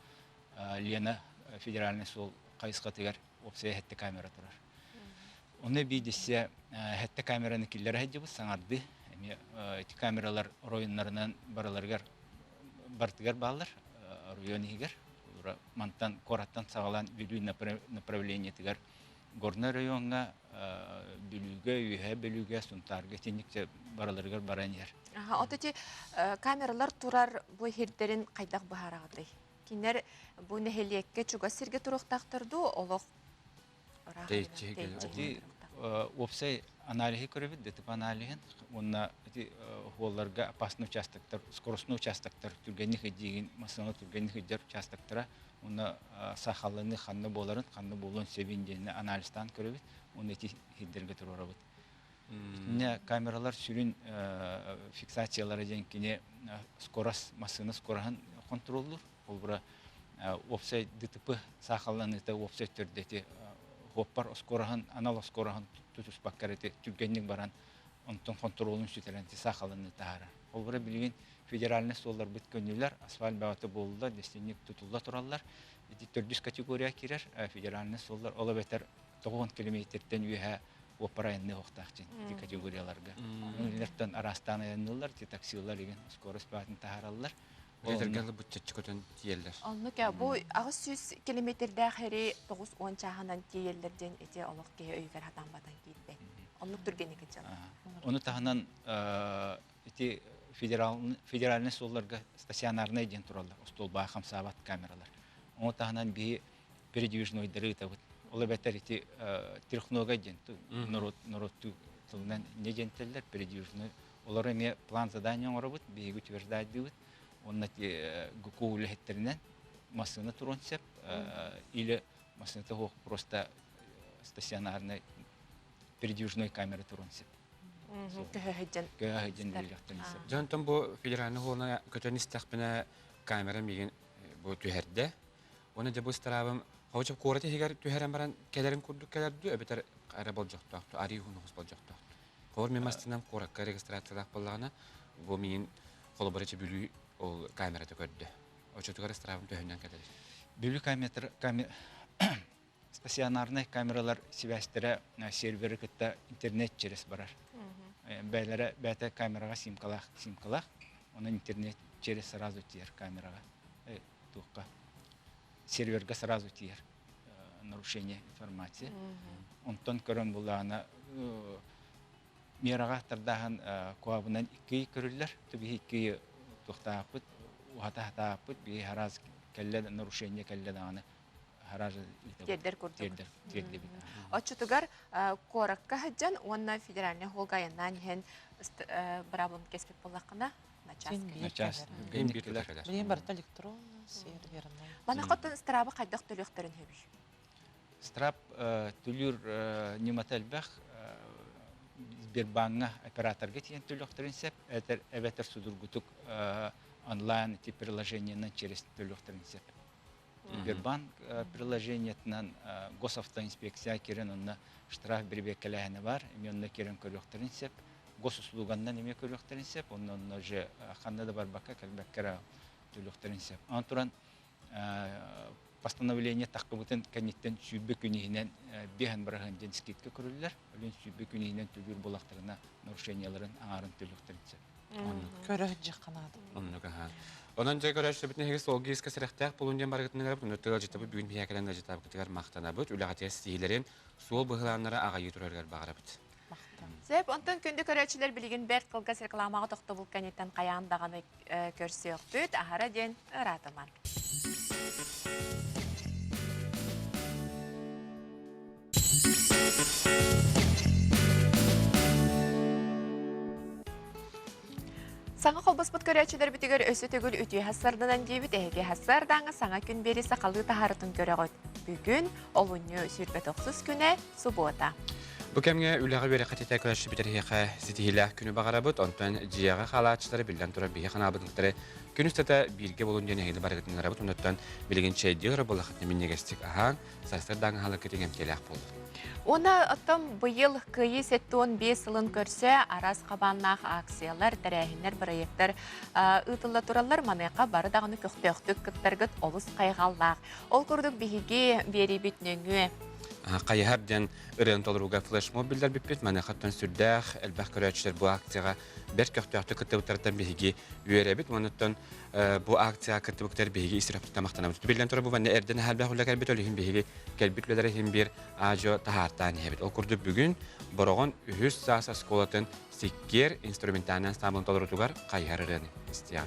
[SPEAKER 4] Лена федеральнай суол хайысхатыгар уопсайа 7 камера турар. Онно биирдиссэ сэттэ камераны киллэрэ сылдьыбыт саҥардыы. Эмиэ ити камералар оройуоннарынан барыларыгар барытыгар бааллар оройуон иһигэр. Мантан куораттан саҕалаан Бүлүү направлениетыгар Горнай райоҥҥа Бүлүүгэ, Үөһээ Бүлүүгэ, Сунтаарга итинник барыларыгар баран иһэр.
[SPEAKER 1] Аха, от ити камералар турар бу иһирдэрин хайдах быһаараҕытый? Кинилэр бу нэһилиэккэ чугас сиргэ туруохтаахтар дуу, олох
[SPEAKER 4] Ити уопсай аналиһы көрөбүт, ДТП аналиһын уонна ити хуолларга опасный участоктар, скоростной участоктар түргэнник ыдьиигин, массыына түргэнник ыдьар участоктара уонна саахалланыы ханна буоларын, ханна буолуон сөбүн диэн анализтаан көрөбүт уонна ити сирдэргэ туруорабыт. Итиннэ камералар сүрүн фиксациялара диэн кини скорость, массыына скороһын контроллуур. Холобура, уопсай ДТП саахалланыыта уопсай төрдө ити хуоппар оскуораһын, анал оскуораһын тутуспакка ити түргэнник баран онтон хонтуруолун сүтэрэн ити саахалланыы таһаарар. Холобура, билигин федеральнай суолларбыт көннүлэр, асфальт бөҕөтө буоллулар, дэстинник тутулла тураллар. Ити төрдүс категория киирэр федеральнай суоллар, ол эбэтэр 90 километртэн үөһэ уоппар айанныа уохтаах дьин ити категорияларга. Кинилэртэн араастаан айанныыллар, ити таксилар игин скорость баатын таһаараллар.
[SPEAKER 2] Этэргэ быччаччы көтөн тиийэллэр.
[SPEAKER 1] Оннук бу 800 километрдээх эри 90 чааһынан тиийэллэр диэн ити олох киһи өйүгэр хатаан батан киирбэт. Оннук түргэнник дьалар.
[SPEAKER 4] Ону таһынан ити федеральный суолларга стационарнай диэн тураллар, остуолбаҕа хамсаабат камералар. Ону таһынан биһи передвижнойдары ыытабыт. Ол эбэтэр ити трехногай диэн народ народтуу тылынан не диэн этэллэр, передвижной Олору эмиэ план задания оҥоробут, биһиги утверждайдыыбыт. Уонна ГКУ үлэһиттэринэн массыына туруон сөп или массыыната суох просто стационарный передвижной камера туруон сөп.
[SPEAKER 1] Көһө сылдьан.
[SPEAKER 4] Көһө сылдьан үлэлиэхтэрин сөп.
[SPEAKER 2] Дьэ онтон бу федеральный хуолуна көтөн истэхпинэ камера миигин бу түһэрдэ. Уонна дьэ бу ыстараабым Хобочоп куорат иһигэр түһэрэн баран кэлэрин курдук кэлэр дуу, эбэтэр эрэ болдьохтоох дуу, арыы уһун оҕус болдьохтоох дуу. Холобур, мин массыынам куоракка регистрациялаах буоллаҕына, бу миигин холобура Бүлүү ол камерата көрдө. Оччотугар ыстараабым төһөннөн кэлэр?
[SPEAKER 4] Бүлүү камера, стационарнай камералар сибээстэрэ серверы кытта интернет через барар. Бэйэлэрэ бэйэтэ камераҕа симкалаах симкалаах, онон интернет через сразу тиийэр камераҕа. Туохха серверга сразу тиийэр нарушение информации. Онтон көрөн булаана мераҕа тардааһын куабынан икки көрүллэр. Биһи икки туохтаахпыт, уһата хатааппыт, биһи хараз кэллэ нарушение кэллэ даҕаны хараз
[SPEAKER 1] Тиэрдэр курдук.
[SPEAKER 4] Тиэрдэр, тиэрдэбит.
[SPEAKER 1] Оччотугар куоракка сылдьан уонна федеральный холга айаннаан иһэн быраабыланы кэспит буоллаххына,
[SPEAKER 4] Начаас.
[SPEAKER 3] Билигин барыта электронно, сервернай.
[SPEAKER 1] Маны хотон страбы хайдах төлүөхтөрүн сөбүй?
[SPEAKER 4] Страп төлүүр ньымата элбэх. Сбербанҥа операторга тиийэн төлүөхтэрин сөп, эбэтэр судургутук онлайн ити приложениенан через төлүөхтэрин сөп. Сбербанк приложениетынан госавтоинспекция киирэн онно штраф бирибиэккэлээһинэ баар, эмиэ онно киирэн көрүөхтэрин сөп. Госуслуганнан эмиэ көрүөхтэрин сөп, онно онно уже ханна да барбакка кэлбэккэ эрэ төлүөхтэрин сөп. Онон туран постановление таххыбытын кэнниттэн 20 күн иһинэн биэһэн быраһыан диэн скидка көрүллэр. Өлүн 20 күн иһинэн төлүүр буоллахтарына нарушениеларын аҥаарын төлүөхтэрин сөп.
[SPEAKER 3] Көрө сылдьыахха наада.
[SPEAKER 2] Оннук аһаа. Онон дьэ көрөөччүбүт нэһиги суолга иискэ сэрэхтээх буолун диэн барыгытыныгар бұны тыалдьытабыт бүгүн биһиэхэ кэлэн ыалдьытаабыкытыгар махтанабыт. Үлэҕитигэр ситиһиилэрин суол быһылааннара аҕайыы турарыгар баҕарабыт.
[SPEAKER 1] Сөп, онтон күндү көрөөччүлэр билигин бэрт кылгас рекламаҕа тохтобул кэнниттэн хайаан даҕаны көрсүөхпүт. Аһара диэн ыраатыман. Саҥа холбоспут көрөөччүлэрбитигэр өссө төгүл үтүө хассарданан диэбит эһиги хассардааҥы саҥа күн биэри сахалыы таһаарытын көрөҕүт. Бүгүн олунньу 29 күнэ субуота.
[SPEAKER 2] Бу кэмҥэ үлэҕэ үөрэххэ титэ көрөөччүбүт эһиэхэ ситиһиилээх күнү баҕарабыт. Онтон дьиэҕэ хаалааччылары биллэн турар биһи ханаабытын кытары күн устата бииргэ буолун диэн эһигини барыгытын ыҥырабыт. Оннуттан билигин чэйдии олорор буоллаххытына минньигэстик аһаан, сарсыардааҥы аһылыккыт иҥэмтиэлээх буоллун.
[SPEAKER 1] Уонна оттон быйыл Кыайыы 75 сылын көрсө араас хабааннаах акциялар, тэрээһиннэр, бырайыактар ыытылла тураллар. Маныаха бары даҕаны көхтөөхтүк кыттаргыт олус хайҕаллаах. Ол курдук биһиги биэриибит нөҥүө
[SPEAKER 2] Хайыһар диэн ырыаны толорууга флешмоб биллэрбиппит. Маныахаттан сүрдээх элбэх көрөөччүлэр бу акцияҕа бэрт көхтөөхтүк кыттыбыттарыттан биһиги үөрэбит. Онуттан бу акцияҕа кыттыбыттар биһиги ис сүрэхпититтэн махтанабыт. Биллэн турар, бу манна эрдэн элбэх үлэ кэлбит, ол иһин биһиги кэлбит үлэлэри иһин биир аадьо таһаартаан иһэбит. Ол курдук бүгүн Бороҕон үһүс саас оскуолатын Сиккиэр инструментальнай ансамблын толорутугар хайыһар ырыаны истиэҕиҥ.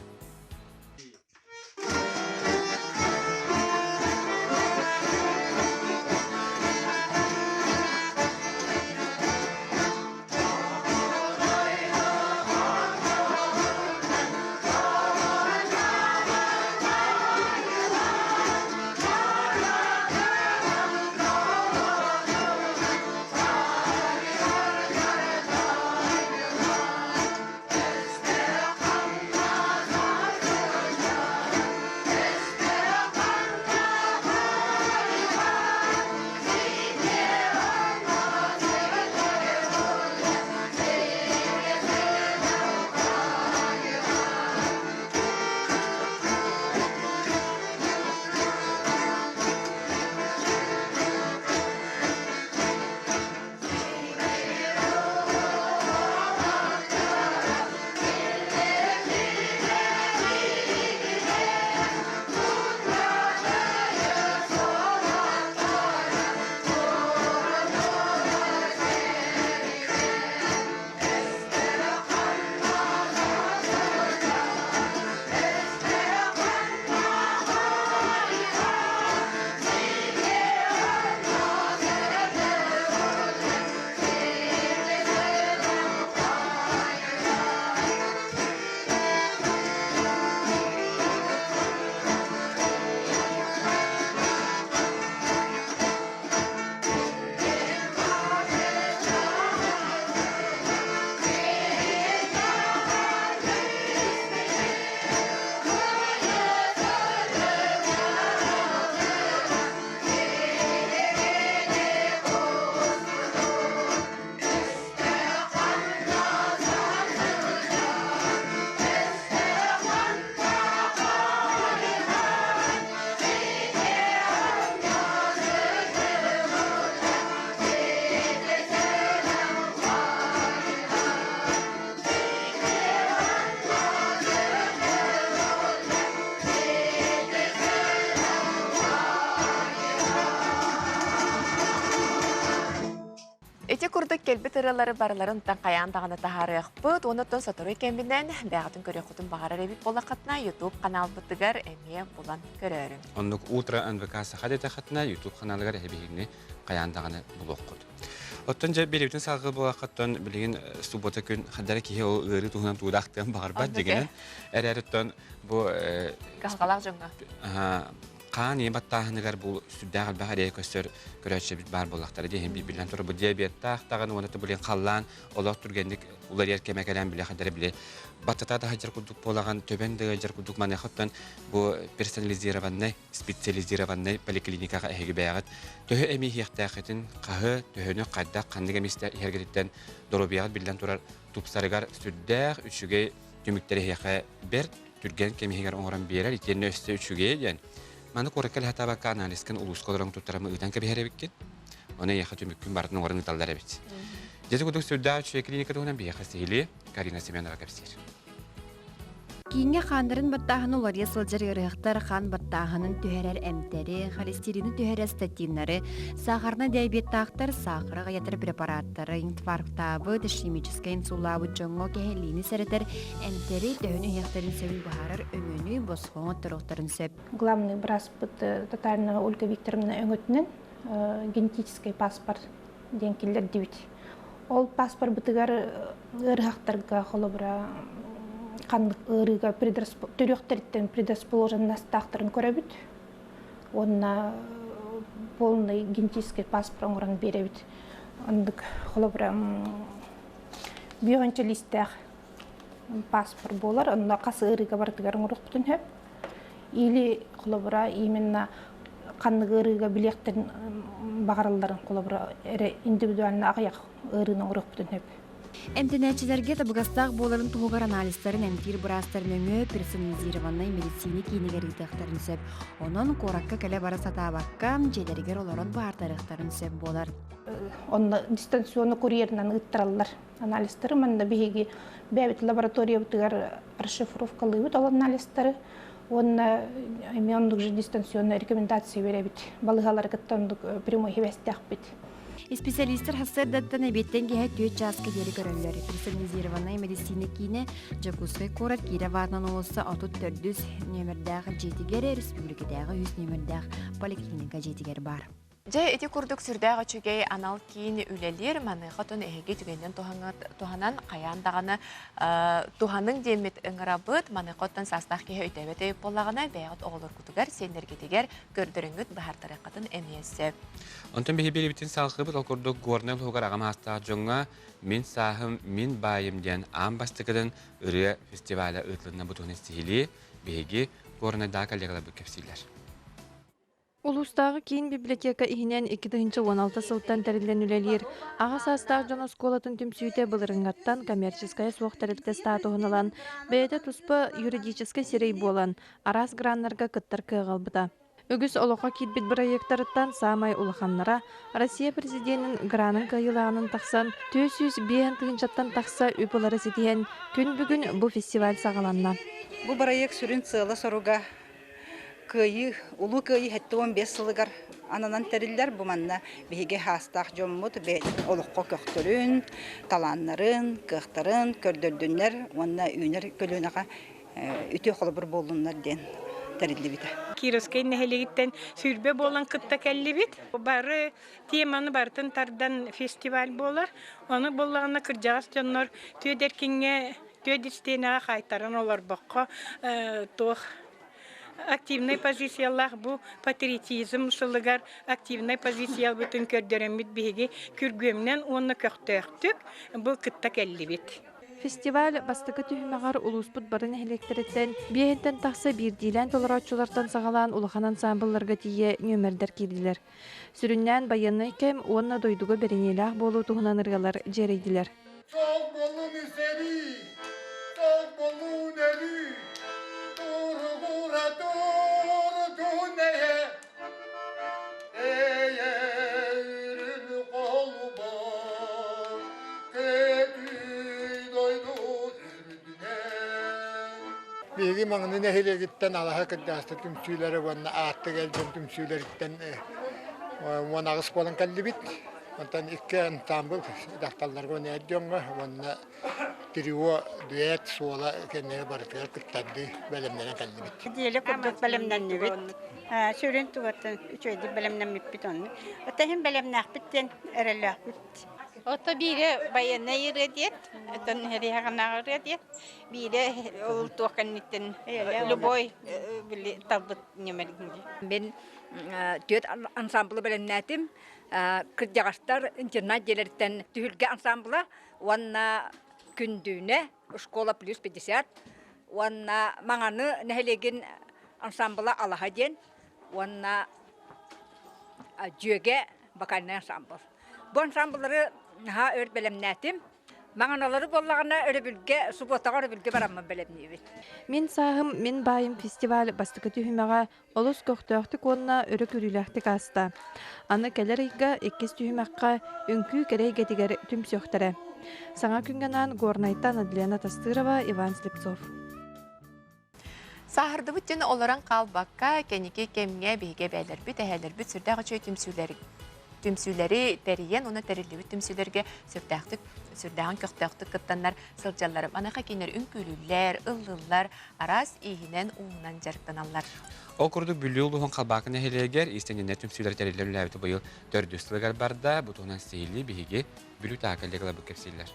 [SPEAKER 1] курдук кэлбит ырыалары барыларын хайаан даҕаны таһаарыахпыт. Онуттан сотору кэминэн бэйэҕитин көрүөххүтүн баҕарар эбит буоллаххытына YouTube каналбытыгар эмиэ булан көрөөрүҥ.
[SPEAKER 2] Оннук Утро НВК Саха диэтэххитинэ YouTube каналыгар эһи хайаан даҕаны булуоххут. Оттон дьэ биэрэбитин салгыы буолаххыттан билигин суббота күн хадара киһи ол ыарыы туһунан туудаахтыан баҕарбат дьигинэн эрээриттэн бу
[SPEAKER 1] кыһалҕалаах дьоҥҥо
[SPEAKER 2] хаан ийэ баттааһыныгар бу сүрдээх элбэх эрэйэ көстөр көрөөччүбүт баар буоллахтара диэн биллэн турар бу диабеттаах даҕаны уонна билин халлаан олох түргэнник уларыйар кэмэ кэлэн билэ хадара били баттата да сылдьар курдук буолаҕын төбөн да ыалдьар курдук маныаха бу персонализированнай специализированнай поликлиникаҕа эһиги бэйэҕит төһө эми иһиэхтээххитин хаһы төһөнү хайдах ханнык эми иһэргититтэн доруобуйаҕыт биллэн турар тупсарыгар сүрдээх үчүгэй түмүктэри эһиэхэ бэрт түргэн кэм иһигэр оҥорон биэрэр итиэннэ өссө үчүгэйэ диэн маны куоракка лэһэтаабакка анализкын улууска олорон туттаран ыытан кэбиһэр эбиккин ону эйиэхэ түмүккүн барытын оҥорон ыыталлар эбит дьэ курдук сүрдээх үчүгэй клиника туһунан биһиэхэ сиһилии Карина Семенова кэпсиир
[SPEAKER 11] Кииҥҥэ хааннарын баттааһын уларыйа сылдьар ыарыһахтар хаан баттааһынын түһэрэр эмтэри, холестерины түһэрэр статиннары, сахарнай диабеттаахтар саахары аҕыйатар препараттары, инфарктаабыт, ишемическэй инсуллаабыт дьоҥҥо кэһэлиини сэрэтэр эмтэри төһөнү иһиэхтэрин сөбүн быһаарар өҥөнү босхо оҥотторуохтарын сөп.
[SPEAKER 18] Главный бырааспыт Татаринова Ольга Викторовна өҥөтүнэн генетический паспорт диэн киллэрдибит. Ол паспорбытыгар ыарыһахтарга холобура ханнык ыарыыга төрүөхтэриттэн предрасположенностаахтарын көрөбүт уонна полный генетический паспорт оҥорон биэрэбит. Оннук холобура бүөҕүнчэ лиистээх паспорт буолар, онно хас ыарыыга барытыгар оҥоруохпутун сөп. Или холобура именно ханнык ыарыыга билиэхтэрин баҕаралларын холобура эрэ индивидуально аҕыйах ыарыыны оҥоруохпутун сөп.
[SPEAKER 11] Эмтэнээччилэргэ табыгастаах буоларын туһугар анализтарын эмтиир быраастар нөҥүө персонализированнай медицина киинигэр ыытыахтарын сөп. Онон куоракка кэлэ-бара сатаабакка, дьиэлэригэр олорон баартарыахтарын сөп буолар.
[SPEAKER 18] Онно дистанционно курьерынан ыыттараллар анализтары. Манна биһиги бэйэбит лабораториябытыгар расшифровкалыыбыт ол анализтары уонна эмиэ оннук же дистанционно рекомендация биэрэбит. Балыыһалары кытта оннук прямой сибээстээхпит.
[SPEAKER 11] Исписэлиистэр сарсыардаттан эбиэттэн киэһэ 4 чааска диэри көрөллөр. Персонализированнай мэдиссиинэ киинэ Дьокуускай куорат Киров аатынан уулусса 34 нүөмэрдээх дьиэтигэр, республикатааҕы 3 нүөмэрдээх поликлиника дьиэтигэр баар.
[SPEAKER 1] Дьэ, ити курдук сүрдээх үчүгэй анал киин үлэлиир. Маныаха отон эһиги түгэнинэн туһанан хайаан даҕаны туһаныҥ диэммит ыҥырабыт. Маныаха оттон саастаах киһи өйдөөбөт өйүк буоллаҕына, бэйэҕит оҕолоргутугар, сиэннэргитигэр көрдөрүҥҥүт быһаартарыаххытын эмиэ сөп.
[SPEAKER 2] Онтон биһи биэрибитин салҕыыбыт ол курдук Горнай улууһугар аҕам аастаах дьоҥҥо «Мин сааһым, мин баайым» диэн аан бастакытын ырыа фестиваля ыытылынна бу туһунан сиһилии биһиги Горнайдааҕы коллегаларбыт кэпсииллэр.
[SPEAKER 6] Улуустааҕы киин библиотека иһинэн 2016 сылтан тэриллэн үлэлиир аҕа саастаах дьон оскуолатын түмсүүтэ былырыыҥҥаттан коммерческайа суох тэрилтэ статуһун ылан, бэйэтэ туспа юридическай сирэй буолан, араас граннарга кыттар кыаҕы ылбыта. Үгүс олоххо киирбит бырайыактарыттан саамай улаханнара Россия президенин гранын кыайыылааҕынан тахсан, 405 тыһыынчаттан тахса үп ылары ситиһэн, күн бүгүн бу фестиваль саҕаланна.
[SPEAKER 8] Бу бырайыак сүрүн сыала-соруга Кыайыы, Улуу Кыайыы 75 сылыгар ананан тэриллэр. Бу манна биһиги хаастаах дьоммут олоххо көхтөрүн, талааннарын, кыахтарын көрдөрдүннэр уонна үүнэр көлүөнэҕэ үтүө холобур буоллуннар диэн тэриллибитэ.
[SPEAKER 23] Кировскай нэһилиэгиттэн 20 буолан кытта кэллибит. Бары теманы барытын тардан фестиваль буолар. Ону буоллаҕына кырдьаҕас дьоннор Түөдэркиҥҥэ түөд истиэнэҕэ хаайтаран олорбокко туох активнай позициялаах бу патриотизм сылыгар активнай позициябытын көрдөрөммүт биһиги күргүөмнэн уонна көхтөөхтүк бу кытта кэллибит.
[SPEAKER 6] Фестиваль бастакы түһүмэҕэр улууспут бары нэһилиэктэриттэн биэһинтэн тахса биирдиилээн толорооччулартан саҕалаан улахан ансаамбылларга тиийэ нүөмэрдэр киирдилэр. Сүрүннээн байыаннай кэм уонна дойдуга бэриниилээх буолуу туһунан ырыалар дьиэрэйдилэр.
[SPEAKER 24] Сол болун сэрии, сол болун өлүү, туругура турдун эйэ, эйэ үрүн холбор, көтүй дойду үрдүнэн.
[SPEAKER 25] Биһиги Маҥаны нэһилиэгиттэн Алаһа кырдьаҕастар түмсүүлэрэ уонна Ааттык Элдьэн түмсүүлэриттэн 18 буолан кэллибит. Онтон икки ансаамбыл дьахталларга уонна эр дьоҥҥо уонна трио, дуэт, суола кэннигэр барытыгар кыттардыы бэлэмнэнэн кэллибит.
[SPEAKER 5] Нэдиэлэ курдук бэлэмнэннибит. Сүрүн тугаттан үчүгэйдик бэлэмнэммиппит онно. Оттон иһин бэлэмнээхпит диэн эрэллээхпит.
[SPEAKER 7] Ото биирэ байыаннай ырыа диэт, оттон эриэхэҕинээҕи ырыа диэт, биирэ ол туох кэнниттэн любой били талбыт ньүмэргин
[SPEAKER 9] Мин түөрт ансамблы бэлэмнээтим. Кырдьаҕастар интернат дьиэлэриттэн түһүлгэ ансамбла уонна Күндүүнэ школа плюс 50 уонна Маҥаны нэһилиэгин ансамбла Алаһа диэн уонна Дьүөгэ вокальнай ансамбл. Бу ансамбллары наһаа өр бэлэмнээтим. Маҥаналары буоллаҕына өрөбүлгэ, субуотаҕа өрөбүлгэ бараммын бэлэмниибин.
[SPEAKER 6] Мин сааһым, мин баайым фестиваль бастакы түһүмэҕэ олус көхтөөхтүк уонна өрө күүрүүлээхтик ааста. Аны кэлэр ыйга иккис түһүмэххэ үҥкүү кэрэ эйгэтигэр түмсүөхтэрэ. Саҥа күҥҥэ анаан Горнайтан Адлена Тастырова, Иван Слепцов.
[SPEAKER 1] Сааһырдыбыт диэн олорон хаалбакка, кэнники кэмҥэ биһиги эбээлэрбит, эһээлэрбит сүрдээх үчүгэй түмсүүлэри түмсүүлэри тэрийэн уонна тэриллибит түмсүүлэргэ сүрдээхтик сүрдээҕин көхтөөхтүк кыттаннар сылдьаллар. Маныаха кинилэр үҥкүүлүүллэр, ыллыыллар, араас ииһинэн, ууһунан дьарыктаналлар.
[SPEAKER 2] Ол курдук Бүлүү улууһун Халбаакы нэһилиэгэр иистэнньэннэр түмсүүлэрэ тэриллэн үлэлээбитэ быйыл төрдүс сылыгар барда. Бу туһунан сиһилии биһиги Бүлүү тааһа коллегаларбыт кэпсииллэр.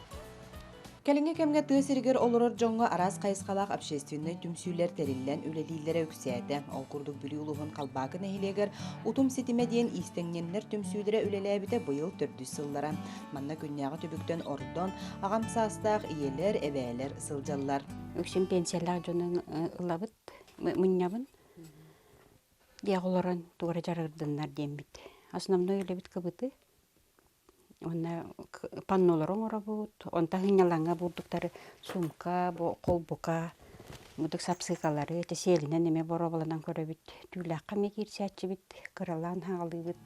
[SPEAKER 10] Кэлиҥҥи кэмҥэ тыа сиригэр олорор дьоҥҥо араас хайысхалаах общественнай түмсүүлэр тэриллэн үлэлииллэрэ үксээтэ. Ол курдук Бүлүү улууһун Халбаакы нэһилиэгэр Утум ситимэ диэн иистэҥньэннэр түмсүүлэрэ үлэлээбитэ быйыл төрдүс сыллара. Манна күннээҕи түбүктэн ордон, аҕам саастаах ийэлэр, эбээлэр сылдьаллар.
[SPEAKER 12] Үксүн пенсиялаах дьону ылабыт, мунньабын. Дьиэҕэ олорон тугу эрэ дьарыгырдыннар диэммит. Основной үлэбит кыбыты. Уонна паннолары оҥоробут, онтон сынньалаҥҥа бурдуктары сумка, холбука, бурдук сапсыыкалары ити сиэлинэн эмиэ боруобаланан көрөбүт. Түүлээххэ эмиэ киирсээччибит, кыралаан хаалыыбыт.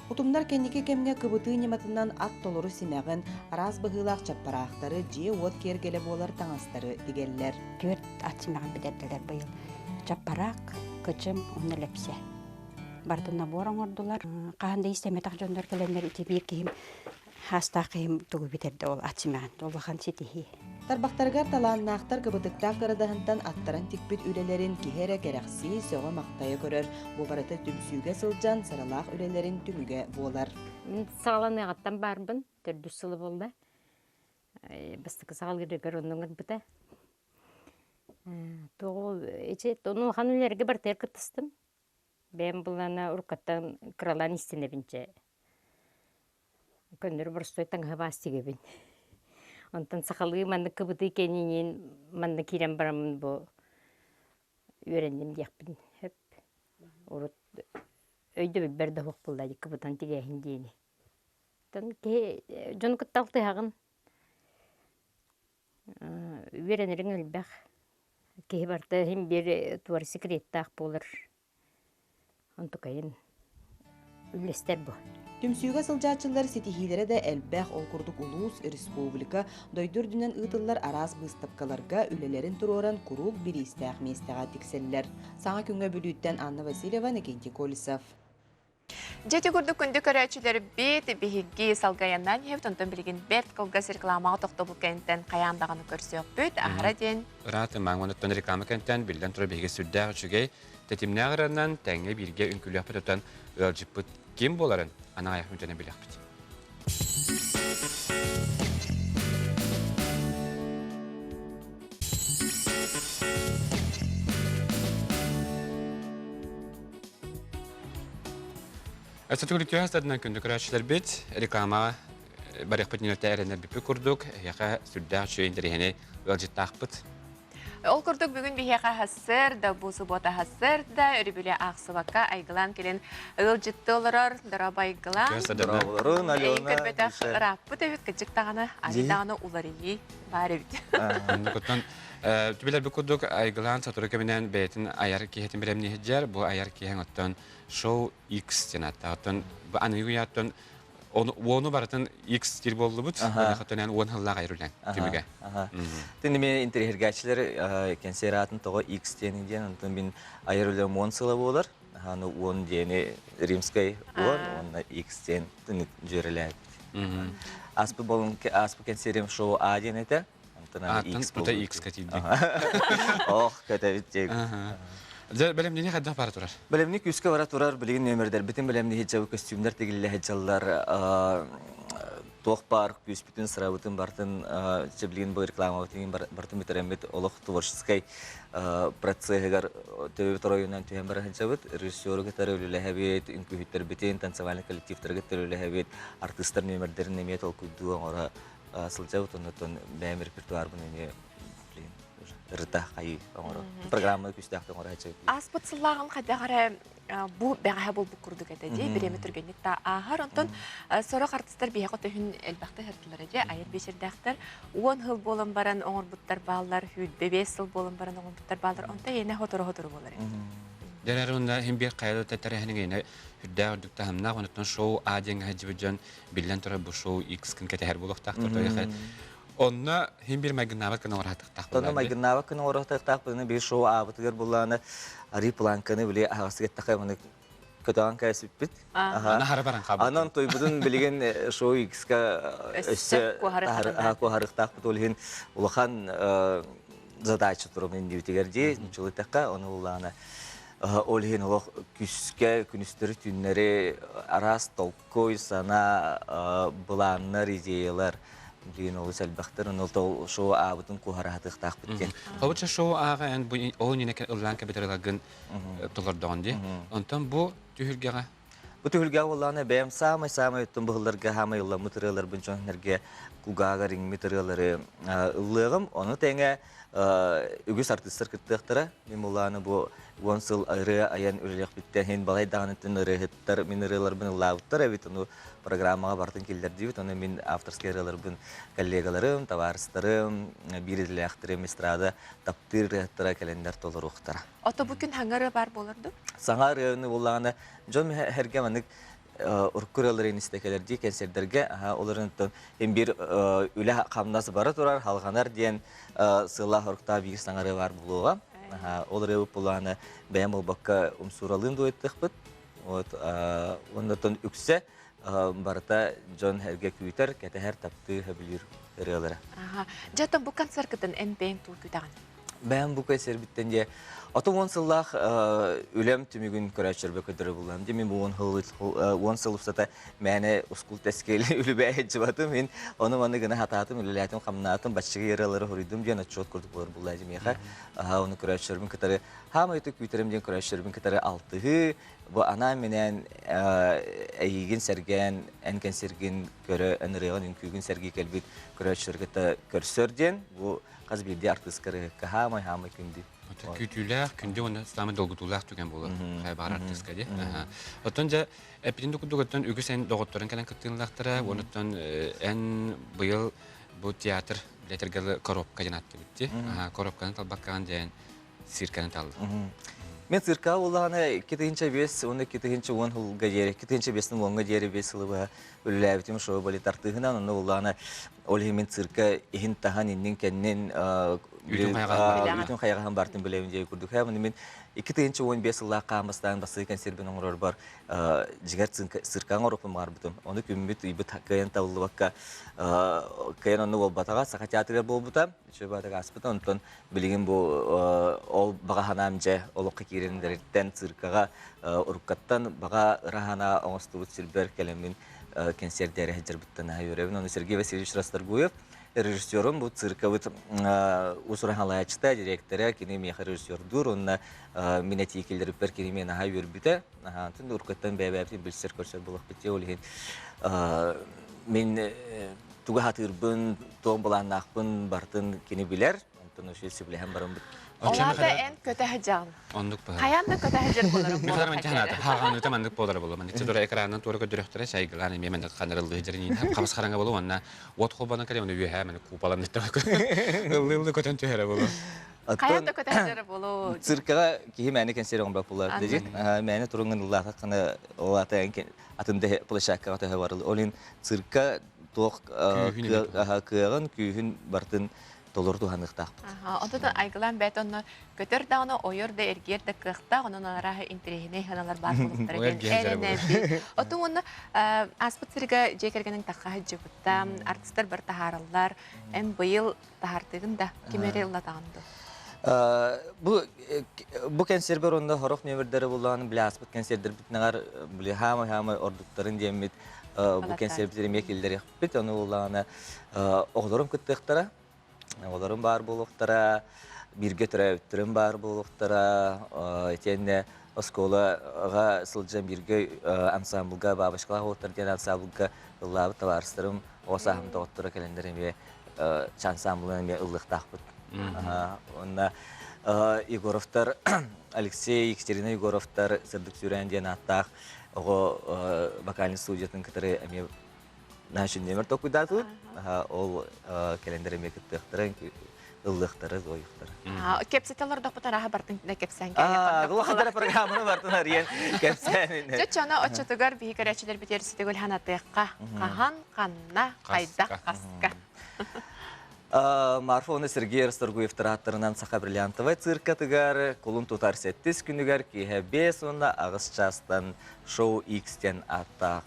[SPEAKER 10] Утумнар кэнники кэмҥэ кыбытыы ньыматынан ат толору симэҕин, араас быһыылаах чаппараахтары, дьиэ-уот киэргэлэ буолар таҥастары тигэллэр.
[SPEAKER 12] Түөрт ат симэҕин бүтэрдилэр быйыл. Чаппараак, кычым уонна лэпсэ. Барытын набор оҥордулар. Хаһан да истэммэтэх дьоннор кэлэннэр ити биир киһим хаастаах киһим тугу бүтэрдэ ол ат симэҕин улахан ситиһии.
[SPEAKER 10] Тарбахтарыгар талааннаахтар кыбытыктаах кырадаһынтан аттаран тикпит үлэлэрин киһи эрэ кэрэхсии, сөҕө-махтайа көрөр. Бу барыта түмсүүгэ сылдьан сыралаах үлэлэрин түмүгэ буолар.
[SPEAKER 26] Мин саҕаланыаҕыттан баарбын, төрдүс сылы буолла. Бастакы саҕалыырыгар онно ыҥырбыта. Тоҕо ити улахан үлэлэргэ барытыгар кыттыстым. Бэйэм былаана уруккаттан кыралаан истэнэбин чэ. Көннөрү боростуой таҥаһы баас тигэбин. Онтон сахалыы маннык кыбытыы кэниниин манна киирэн бараммын бу үөрэнним диэхпин сөп. Урут өйдөбүлбэр да суох буолла дии кыбытан тигээһин диэни. Оттон киһи дьону кытта алтыһаҕын. Үөрэнэриҥ элбэх. Киһи барыта иһин биир туора секреттаах буолар. Онтукайын үллэстэр бу.
[SPEAKER 10] Түмсүүгэ сылдьааччылар ситиһиилэрэ да элбэх, ол курдук улуус, республика, дойду үрдүнэн ыытыллар араас быыстапкаларга үлэлэрин туруоран куруук бириистээх миэстэҕэ тиксэллэр. Саҥа күҥҥэ Бүлүүттэн Анна Васильева, Иннокентий Колесов.
[SPEAKER 1] Дьэ ити курдук күндү көрөөччүлэрбит биһиги салгайаннаан иһэбит, онтон билигин бэрт кылгас рекламаҕа тохтобул кэнниттэн хайаан даҕаны көрсүөхпүт. Аһара диэн
[SPEAKER 2] Ыраатымаҥ, онуттан реклама кэнниттэн биллэн турар биһиги сүрдээх үчүгэй, тэтимнээх ырыанан тэҥҥэ бииргэ үҥкүүлүөхпүт отон ыалдьыппыт ким буоларын аны аҕыйах мүнүүтэнэн билиэхпит. Өссө түһэ садынан күндү көрөөччүлэрбит реклама барыахпыт ньүөтэ эрэнэрбиппит курдук эһиэхэ сүрдээх үчүгэй интэриэһинэй ыалдьыттаахпыт.
[SPEAKER 1] Ол курдук бүгүн биһиэхэ ХССР да бу суббота ХССР да өрөбүлэ аахсыбакка айгылаан кэлин ыалдьытты олорор дорообо айгылаан.
[SPEAKER 27] Дорооболорун, Алена.
[SPEAKER 1] Көрбөтөх ырааппыт эбит кыдьык даҕаны аны даҕаны уларыйыы баар эбит.
[SPEAKER 2] Оннукуттан түбэлэрбит курдук айгылаан сотору кэминэн бэйэтин айар киһитин бэлэмниэһдьэр бу айар киһиҥ оттон шоу X диэн ааттаах. Оттон аныгы үйэттэн уону барытын X диир буоллубут. Оттон уон сыллаах айар үлэҥ түмүгэ.
[SPEAKER 27] Тин эми интэриэһиргээччилэр кэнсиэр аатын тоҕо X диэн диэн онтон мин айар үлэм уон сыла буолар. Аны уон диэни римскай уон уонна X диэн дьүөрэлээбит. Аспы болун аспы кэнсиэрим шоу А диэн этэ. Онтон аны X
[SPEAKER 2] тута X-ка тиийдик.
[SPEAKER 27] Ох, көтөбүт диэк.
[SPEAKER 2] Дьэ, бэлэмнэнии хайдах бара турар?
[SPEAKER 27] Бэлэмни күүскэ бара турар. Билигин нүөмэрдэрбитин бэлэмни хиджабы көстүүмнэр тигиллэ сылдьаллар. Туох баар күүспүтүн, сырабытын бартын чэбилигин бу рекламабытын бартын бүтэрэммит олох творческой процеһыгар төбөбүт оройунан түһэн бара сылдьабыт. Режиссеру кытары үлэлэһэбит, үҥкүүһүттэрбитин, танцевальный коллективтары кытары үлэлэһэбит, артыыстар нүөмэрдэрин эмиэ толкуйдуу оҥоро сылдьабыт. Оннуттан бэйэм репертуарбын эмиэ ырыта хайыы оҥоро программаны күүстээхтик оҥоро сылдьабыт.
[SPEAKER 1] Ааспыт сыллааҕын хайдах эрэ бу бэҕэһээ буолбут курдук этэ дии, бириэмэ түргэнник да ааһар. Онтон сорох артыстар биһиэхэ төһүн элбэхтэ ыһырдылар дьэ, айар биэчэрдээхтэр уон сыл буолан баран оҥорбуттар бааллар, 25 сыл буолан баран оҥорбуттар бааллар. Онтон иэнэ сотору-сотору буолар эбит.
[SPEAKER 2] Дьэ, уонна иһин биир хайа да тэрээһиниҥ иэнэ үрдээх үрдүк таһымнаах, онуттан шоу А диэҥҥэ сылдьыбыт дьон биллэн турар бу шоу X-кын кэтэһэр буолуохтаахтар. Онно иһин биир майгыннаабат гына оҥорохтоохтоох
[SPEAKER 27] Онно майгыннаабат гына оҥорохтоохтоох буоллаана биир шоу аабытыгар буллаана арыы планканы били аһаҕастык эттэххэ маны көтөҕөн кээспиппит.
[SPEAKER 2] Аны хара баран хаалбыт.
[SPEAKER 27] Анан тойбутун билигин шоу X-ка өссө куоһарыктаахпыт ол иһин улахан задача турар иннибитигэр дии нуччалыытахха ону буллаана ол иһин олох күскэ күнүстэри түүннэри араас толкуй санаа былааннар идеялар диэн олус элбэхтэр ону ол шоу аабытын куоһараһатыахтаахпыт диэн.
[SPEAKER 2] Холобур шоу ааҕа эн бу ол иннинэ ыллаан кэбитэр ыларгын толордоҕун дии. Онтон бу түһүлгэҕэ
[SPEAKER 27] Бу түһүлгэҕэ буоллаҕына бэйэм саамай-саамай өттүн быһылларга хаамай ылламмыт ырыаларбын дьон-сэргэ кулгааҕар иҥмит ырыалары ыллыаҕым. Ону тэҥэ үгүс артыыстар кыттыахтара. Мин булааны бу уон сыл ырыа айан үлэлиэхпиттэн иһин балай даҕаныттан ырыаһыттар мин ырыаларбын ыллаабыттар эбит. Ону программаҕа барытын киллэрдибит. Ону мин авторскай ырыаларбын коллегаларым, табаарыстарым, биир идэлээхтэрим эстрада таптыыр ырыаһыттара кэлэннэр толоруохтара.
[SPEAKER 1] Ото бу күн саҥа ырыа баар буолар дуу?
[SPEAKER 27] Саҥа ырыаны буллаҕына дьон эргэ маннык урукку ырыаларын истэ кэлэр дии кэнсиэрдэргэ олорунтан биир үлэ хамнас бара турар халҕанар диэн сыаллаах оруктаах биир саҥа ырыа баар буолуоҕа. Ол ырыабыт булааны бэйэм буолбакка умсууралыын дуойтыахпыт. Вот оннотон үксэ барыта дьон эргэ күүтэр, кэтэһэр, таптыы, сөбүлүүр ырыалара.
[SPEAKER 1] Дьэ, оттон бу концерткытын эн бэйэҥ тугу күүтэҕин?
[SPEAKER 27] Бэйэм бу кэнсиэрбиттэн дьэ ото уон сыллаах үлэм түмүгүн көрөөччүлэрбэ көрдөрө буллам. Дьэ мин бу уон сыл устата мээнэ ускул тэскил үлүбэ сылдьыбатым. Мин ону маны гына хатаатым, үлэлээтим, хамнаатым, баччыгы ырыалары хоруйдум диэн отчуот курдук болар булла дьэ миэхэ. Ону көрөөччүлэрбин кытары хаамай күүтэрим диэн көрөөччүлэрбин кытары алтыһыы, бу анаан-минээн эйиигин сэргээн, эн кэнсиэргин көрө, эн ырыаҕын, үҥкүүгүн сэргии кэлбит көрөөччүлэргэ кытта көрсөр диэн бу хас биирдии артыыска ырыаһыкка хаамай-хаамай күндү.
[SPEAKER 2] Күүтүүлээх, күндү уонна саамай долгутуулаах түгэн буолар хайа баҕар артыыска дии. Оттон дьэ эппитин да курдук оттон үгүс эн доҕотторун кэлэн кыттыылаахтара, уонуттан эн быйыл бу театр билэтэргэ коробка диэн ааттыыбыт дии. Коробканы талбаккаҕын диэн цирканы таллым.
[SPEAKER 27] Мен цирка буоллаҕына 2005 уонна 2010 сылга диэри 2005 уонга диэри биэс сылы быһа үлэлээбитим шоу балет артыыһынан онно буоллаҕына ол иһин мин цирка иһин таһан иннин кэннин үүтүн хайаҕаһын бартын билэбин диэ курдук мин мин 2015 сыллаах хаамастаан бастакы консервин оҥорорбор дьиҥэр циркаҕа оҥоруохпун баҕарбытым ону күммүт ыйбыт кыайан табыллыбакка кыайан онно буолбатаҕа саха театрыгар буолбута үчүгэй баатык ааспыта онтон билигин бу ол баҕа санаам дьэ олоххо киирэн эрэриттэн циркаҕа уруккаттан баҕа ыра санаа оҥостубут сирбэр кэлэммин кэнсиэрдээри сылдьарбыттан наһаа үөрэбин. Ону Сергей Васильевич Расторгуев режиссерум бу циркабыт уус-уран халааччыта, директора, кини миэхэ режиссердуур уонна мин этии киллэриппэр кини миэнэ наһаа үөрбүтэ. Наһаантын уруккаттан бэйэ-бэйэбитин билсэр көрсөр буолуохпут дии ол иһин мин тугу сатыырбын, туох былааннаахпын барытын кини билэр. Онтон үчүгэй сөбүлэһэн бараммыт.
[SPEAKER 1] Олаата эн көтө сылдьаҕын.
[SPEAKER 2] Оннук быһа.
[SPEAKER 1] Хайаан да көтө сылдьар буоларым
[SPEAKER 2] Михаил Романович ханаата. Хааганыыта маннык буолара буолла. Маннык тура экранынан туора көрдөрөхтөрө сайгылаан эмиэ маннык ханарыллыы дьэрин хабыс хараҥа болу уонна уот холбонон кэлэ уонна үөһээ маннык куполан ыллыы-ыллыы көтөн түһэрэ болу.
[SPEAKER 1] Хайаан да көтө сылдьара болу.
[SPEAKER 27] Циркаҕа киһи мээнэ кэнсиэр оҥорбот буолар. Мээнэ туруҥҥун ыллаатаххына ол аата атын да площадкаҕа төһө барыл. Ол иһин цирка туох кыаҕын, күүһүн бартын. толору туһаныахтаахпыт.
[SPEAKER 1] Онтон айгылаан бэйэтэ онно көтөр даҕаны ойор да эргийэр да кыахтаах, онон арааһы интэриэһинэй ханалар баар буолуохтара диэн эрэнэбит. Отун уонна ааспыт сиргэ дьиэ кэргэниҥ тахха сылдьыбыта, артистар бар таһаараллар. Эн быйыл таһаартыгын да, ким эрэ ыллатаҕын дуу?
[SPEAKER 27] Бу бу кэнсиэрбэр онно сорох нүөмэрдэри буллаҕына били ааспыт кэнсиэрдэрбитинэҕэр били хаамай-хаамай ордуктарын диэммит бу кэнсиэрбитин эмиэ киллэриэхпит. Ону буллаҕына оҕолорум кыттыахтара, оҕолорум баар буолуохтара, бииргэ төрөөбүттэрим баар буолуохтара, итиэннэ оскуолаҕа сылдьан бииргэ ансаамбылга бабочкалаах уолаттар диэн ансаамбылга ыллаабыт табаарыстарым оҕо сааһым доҕотторо кэлэннэр эмиэ ансаамбылынан эмиэ ыллыахтаахпыт. Уонна Егоровтар Алексей, Екатерина Егоровтар Сырдык сүүрээн диэн ааттаах оҕо вокальный студиятын кытары эмиэ наша нүөмэр толкуйдаатыбыт. Ол кэлэннэр эмиэ кыттыахтара, ыллыахтара, зоюхтара.
[SPEAKER 1] Кэпсэтэ олордохпут арааһа бартын кэпсээн
[SPEAKER 27] Улахантара программаны бартын арыйан кэпсээн.
[SPEAKER 1] Чөччө аны оччотугар биһи көрөөччүлэрбитигэр сүтүгүл ханатыахха. Хаһан, ханна, хайдах, хаска.
[SPEAKER 27] Марфа уонна Сергей Расторгуевтар ааттарынан Саха бриллиантовай циркатыгар кулун тутар сэттис күнүгэр киэһэ 5 уонна аҕыс чаастан Шоу X диэн ааттаах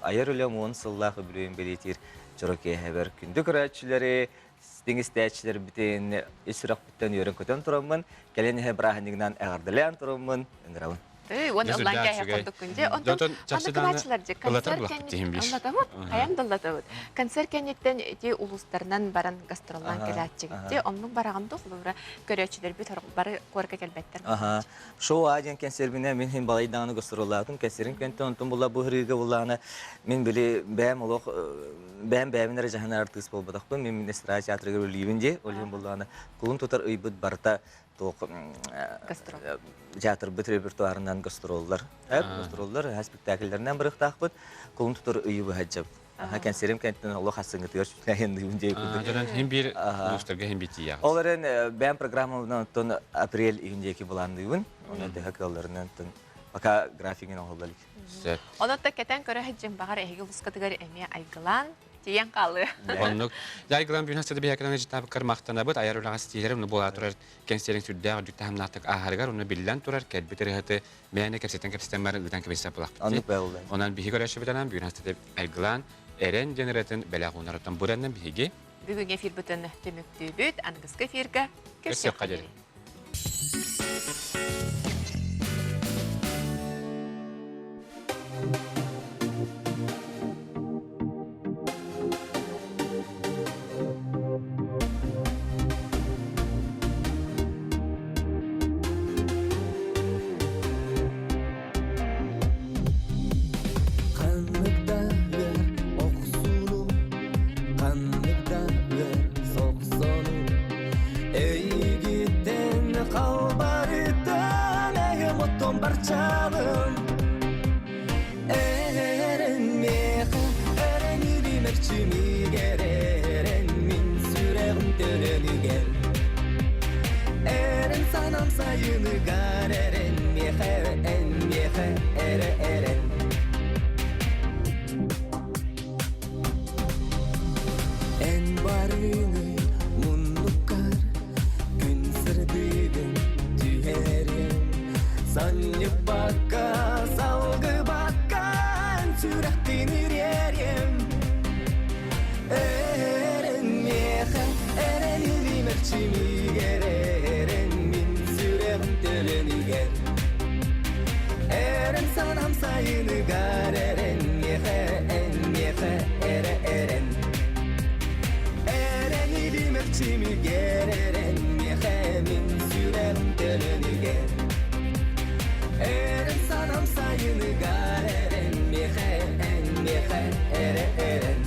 [SPEAKER 27] айар үлэм уон сыллаах үбүлүөйүн бэлиэтиир дьоро киэһэбэр күндү көрөөччүлэри, истиҥ истээччилэрбитин ис сүрэхпиттэн үөрэн-көтөн тураммын, кэлэн иһэ бырааһынньыгынан эҕэрдэлээн тураммын ыҥырабын.
[SPEAKER 1] Ый, уон ыллаан кээһэ курдук күндү. Онтон
[SPEAKER 2] чахчы
[SPEAKER 1] кынааччылар же
[SPEAKER 2] ыллатар
[SPEAKER 1] концерт
[SPEAKER 2] булахпыт тиһин
[SPEAKER 1] кэнниттэн ыллатабыт, хайан да ыллатабыт. Концерт кэнниттэн ити улуустарынан баран гастроллаан кэлээччигит. Де оннук бараҕын да холобура көрөөччүлэрбит бары куоракка кэлбэттэр.
[SPEAKER 27] Аха. Шоу А диэн кэнсиэрбинэ мин иһин балайдаҕаны гастроллаатым. Кэнсиэрим кэнтэн онтон була бу ырыыга буллаҕына мин били бэйэм олох бэйэм бэйэбин эрэ дьаһанар артыыс буолбатахпын. Мин эстрада театрыгар үлэлиибин дии. Ол иһин буллаҕына кулун тутар ыйбыт барыта туох театрбыт репертуарынан гастроллар гастроллар спектакльлэринэн барыахтаахпыт кулун тутар ыйы быһа Аха кэнсиэрим кэнтэн олох ассыҥытыгар сүтээйин диэ курдук.
[SPEAKER 2] Дьонон хин биир улуустарга хин битийэҕит.
[SPEAKER 27] Ол эрэн бэйэм программабынан оттон апрель иһин диэки былаанныыбын. Онон төһө кыалларынан оттон пока графигын оҥоһулла илик.
[SPEAKER 2] Сөп.
[SPEAKER 1] Онон да кэтэн көрө сылдьын баҕар эһиги улуускатыгар эмиэ айгылаан тиийэн хаалыа.
[SPEAKER 2] Оннук. Айгылаан бүгүн хасыда биһиэкэнэн ыжытаабыккар махтанабыт. Айар үлэҕэ ситиилэр уну буола турар кэнсиэриҥ сүрдээх үрдүк таһымнаахтык ааһарыгар уну биллэн турар кэлбит ырыһыты мээнэ кэпсэтэн-кэпсэтэн баран ыытан кэбиссэ булахпыт.
[SPEAKER 27] Оннук бэллэ.
[SPEAKER 2] Онон биһиги көрөөччүбүтэнэн бүгүн хасыда айгылаан эрэн диэн ырыатын бэлэх уунарыттан бурэннэн биһиги
[SPEAKER 1] Бүгүҥҥү эфирбытын түмүктүүбүт. Аныгыскы эфиргэ
[SPEAKER 2] көрсүөххэ диэри.
[SPEAKER 13] Ханнык да ыар охсууну, ханнык да ыар сохсону Эйигиттэн халбарыттан эһэм оттон барчалым Эрэн миэхэ, эрэн илимэрчимигэр, эрэн мин сүрэҕим төлөнүгэр Эрэн санам сайыныгар, эрэн миэхэ, эн миэхэ, эрэ эрэн Эн барыҥый муннуккар күн сырдыгын түһэрин Санньыппакка, салгыбакка эн сүрэхпин ириэриэм Эрэн миэхэ, эрэн илиим эрчимигэр, эрэн мин сүрэҕим төлөнүгэр Эрэн санам сайыныгар, эрэн миэхэ, эн миэхэ, эрэ эрэн Эрэн илиим эрчимигэр, эрэн миэхэ, мин сүрэҕим төлөнүгэр Эрэн санам сайыныгар, эрэн миэхэ, эн миэхэ, эрэ эрэн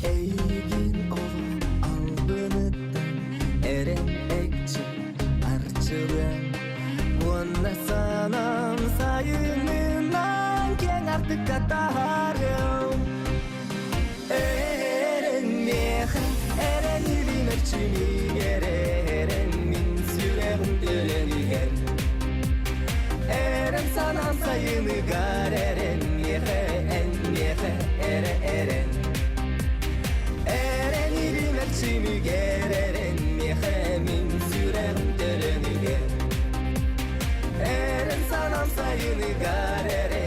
[SPEAKER 13] Эйигин олох албыныттан эрэн экчи арчылыаҥ Уонна санаам сайынынан киэҥ артыкка таһаарыам Эрэн миэхэ. эрчимигэр эрэн мин сүрэҕим төлөнүгэр Эрэн санаам сайыныгар эрэн миэхэ эн миэхэ эрэ эрэн Эрэн илим эрчимигэр эрэн миэхэ мин сүрэҕим төлөнүгэр Эрэн санаам сайыныгар эрэн.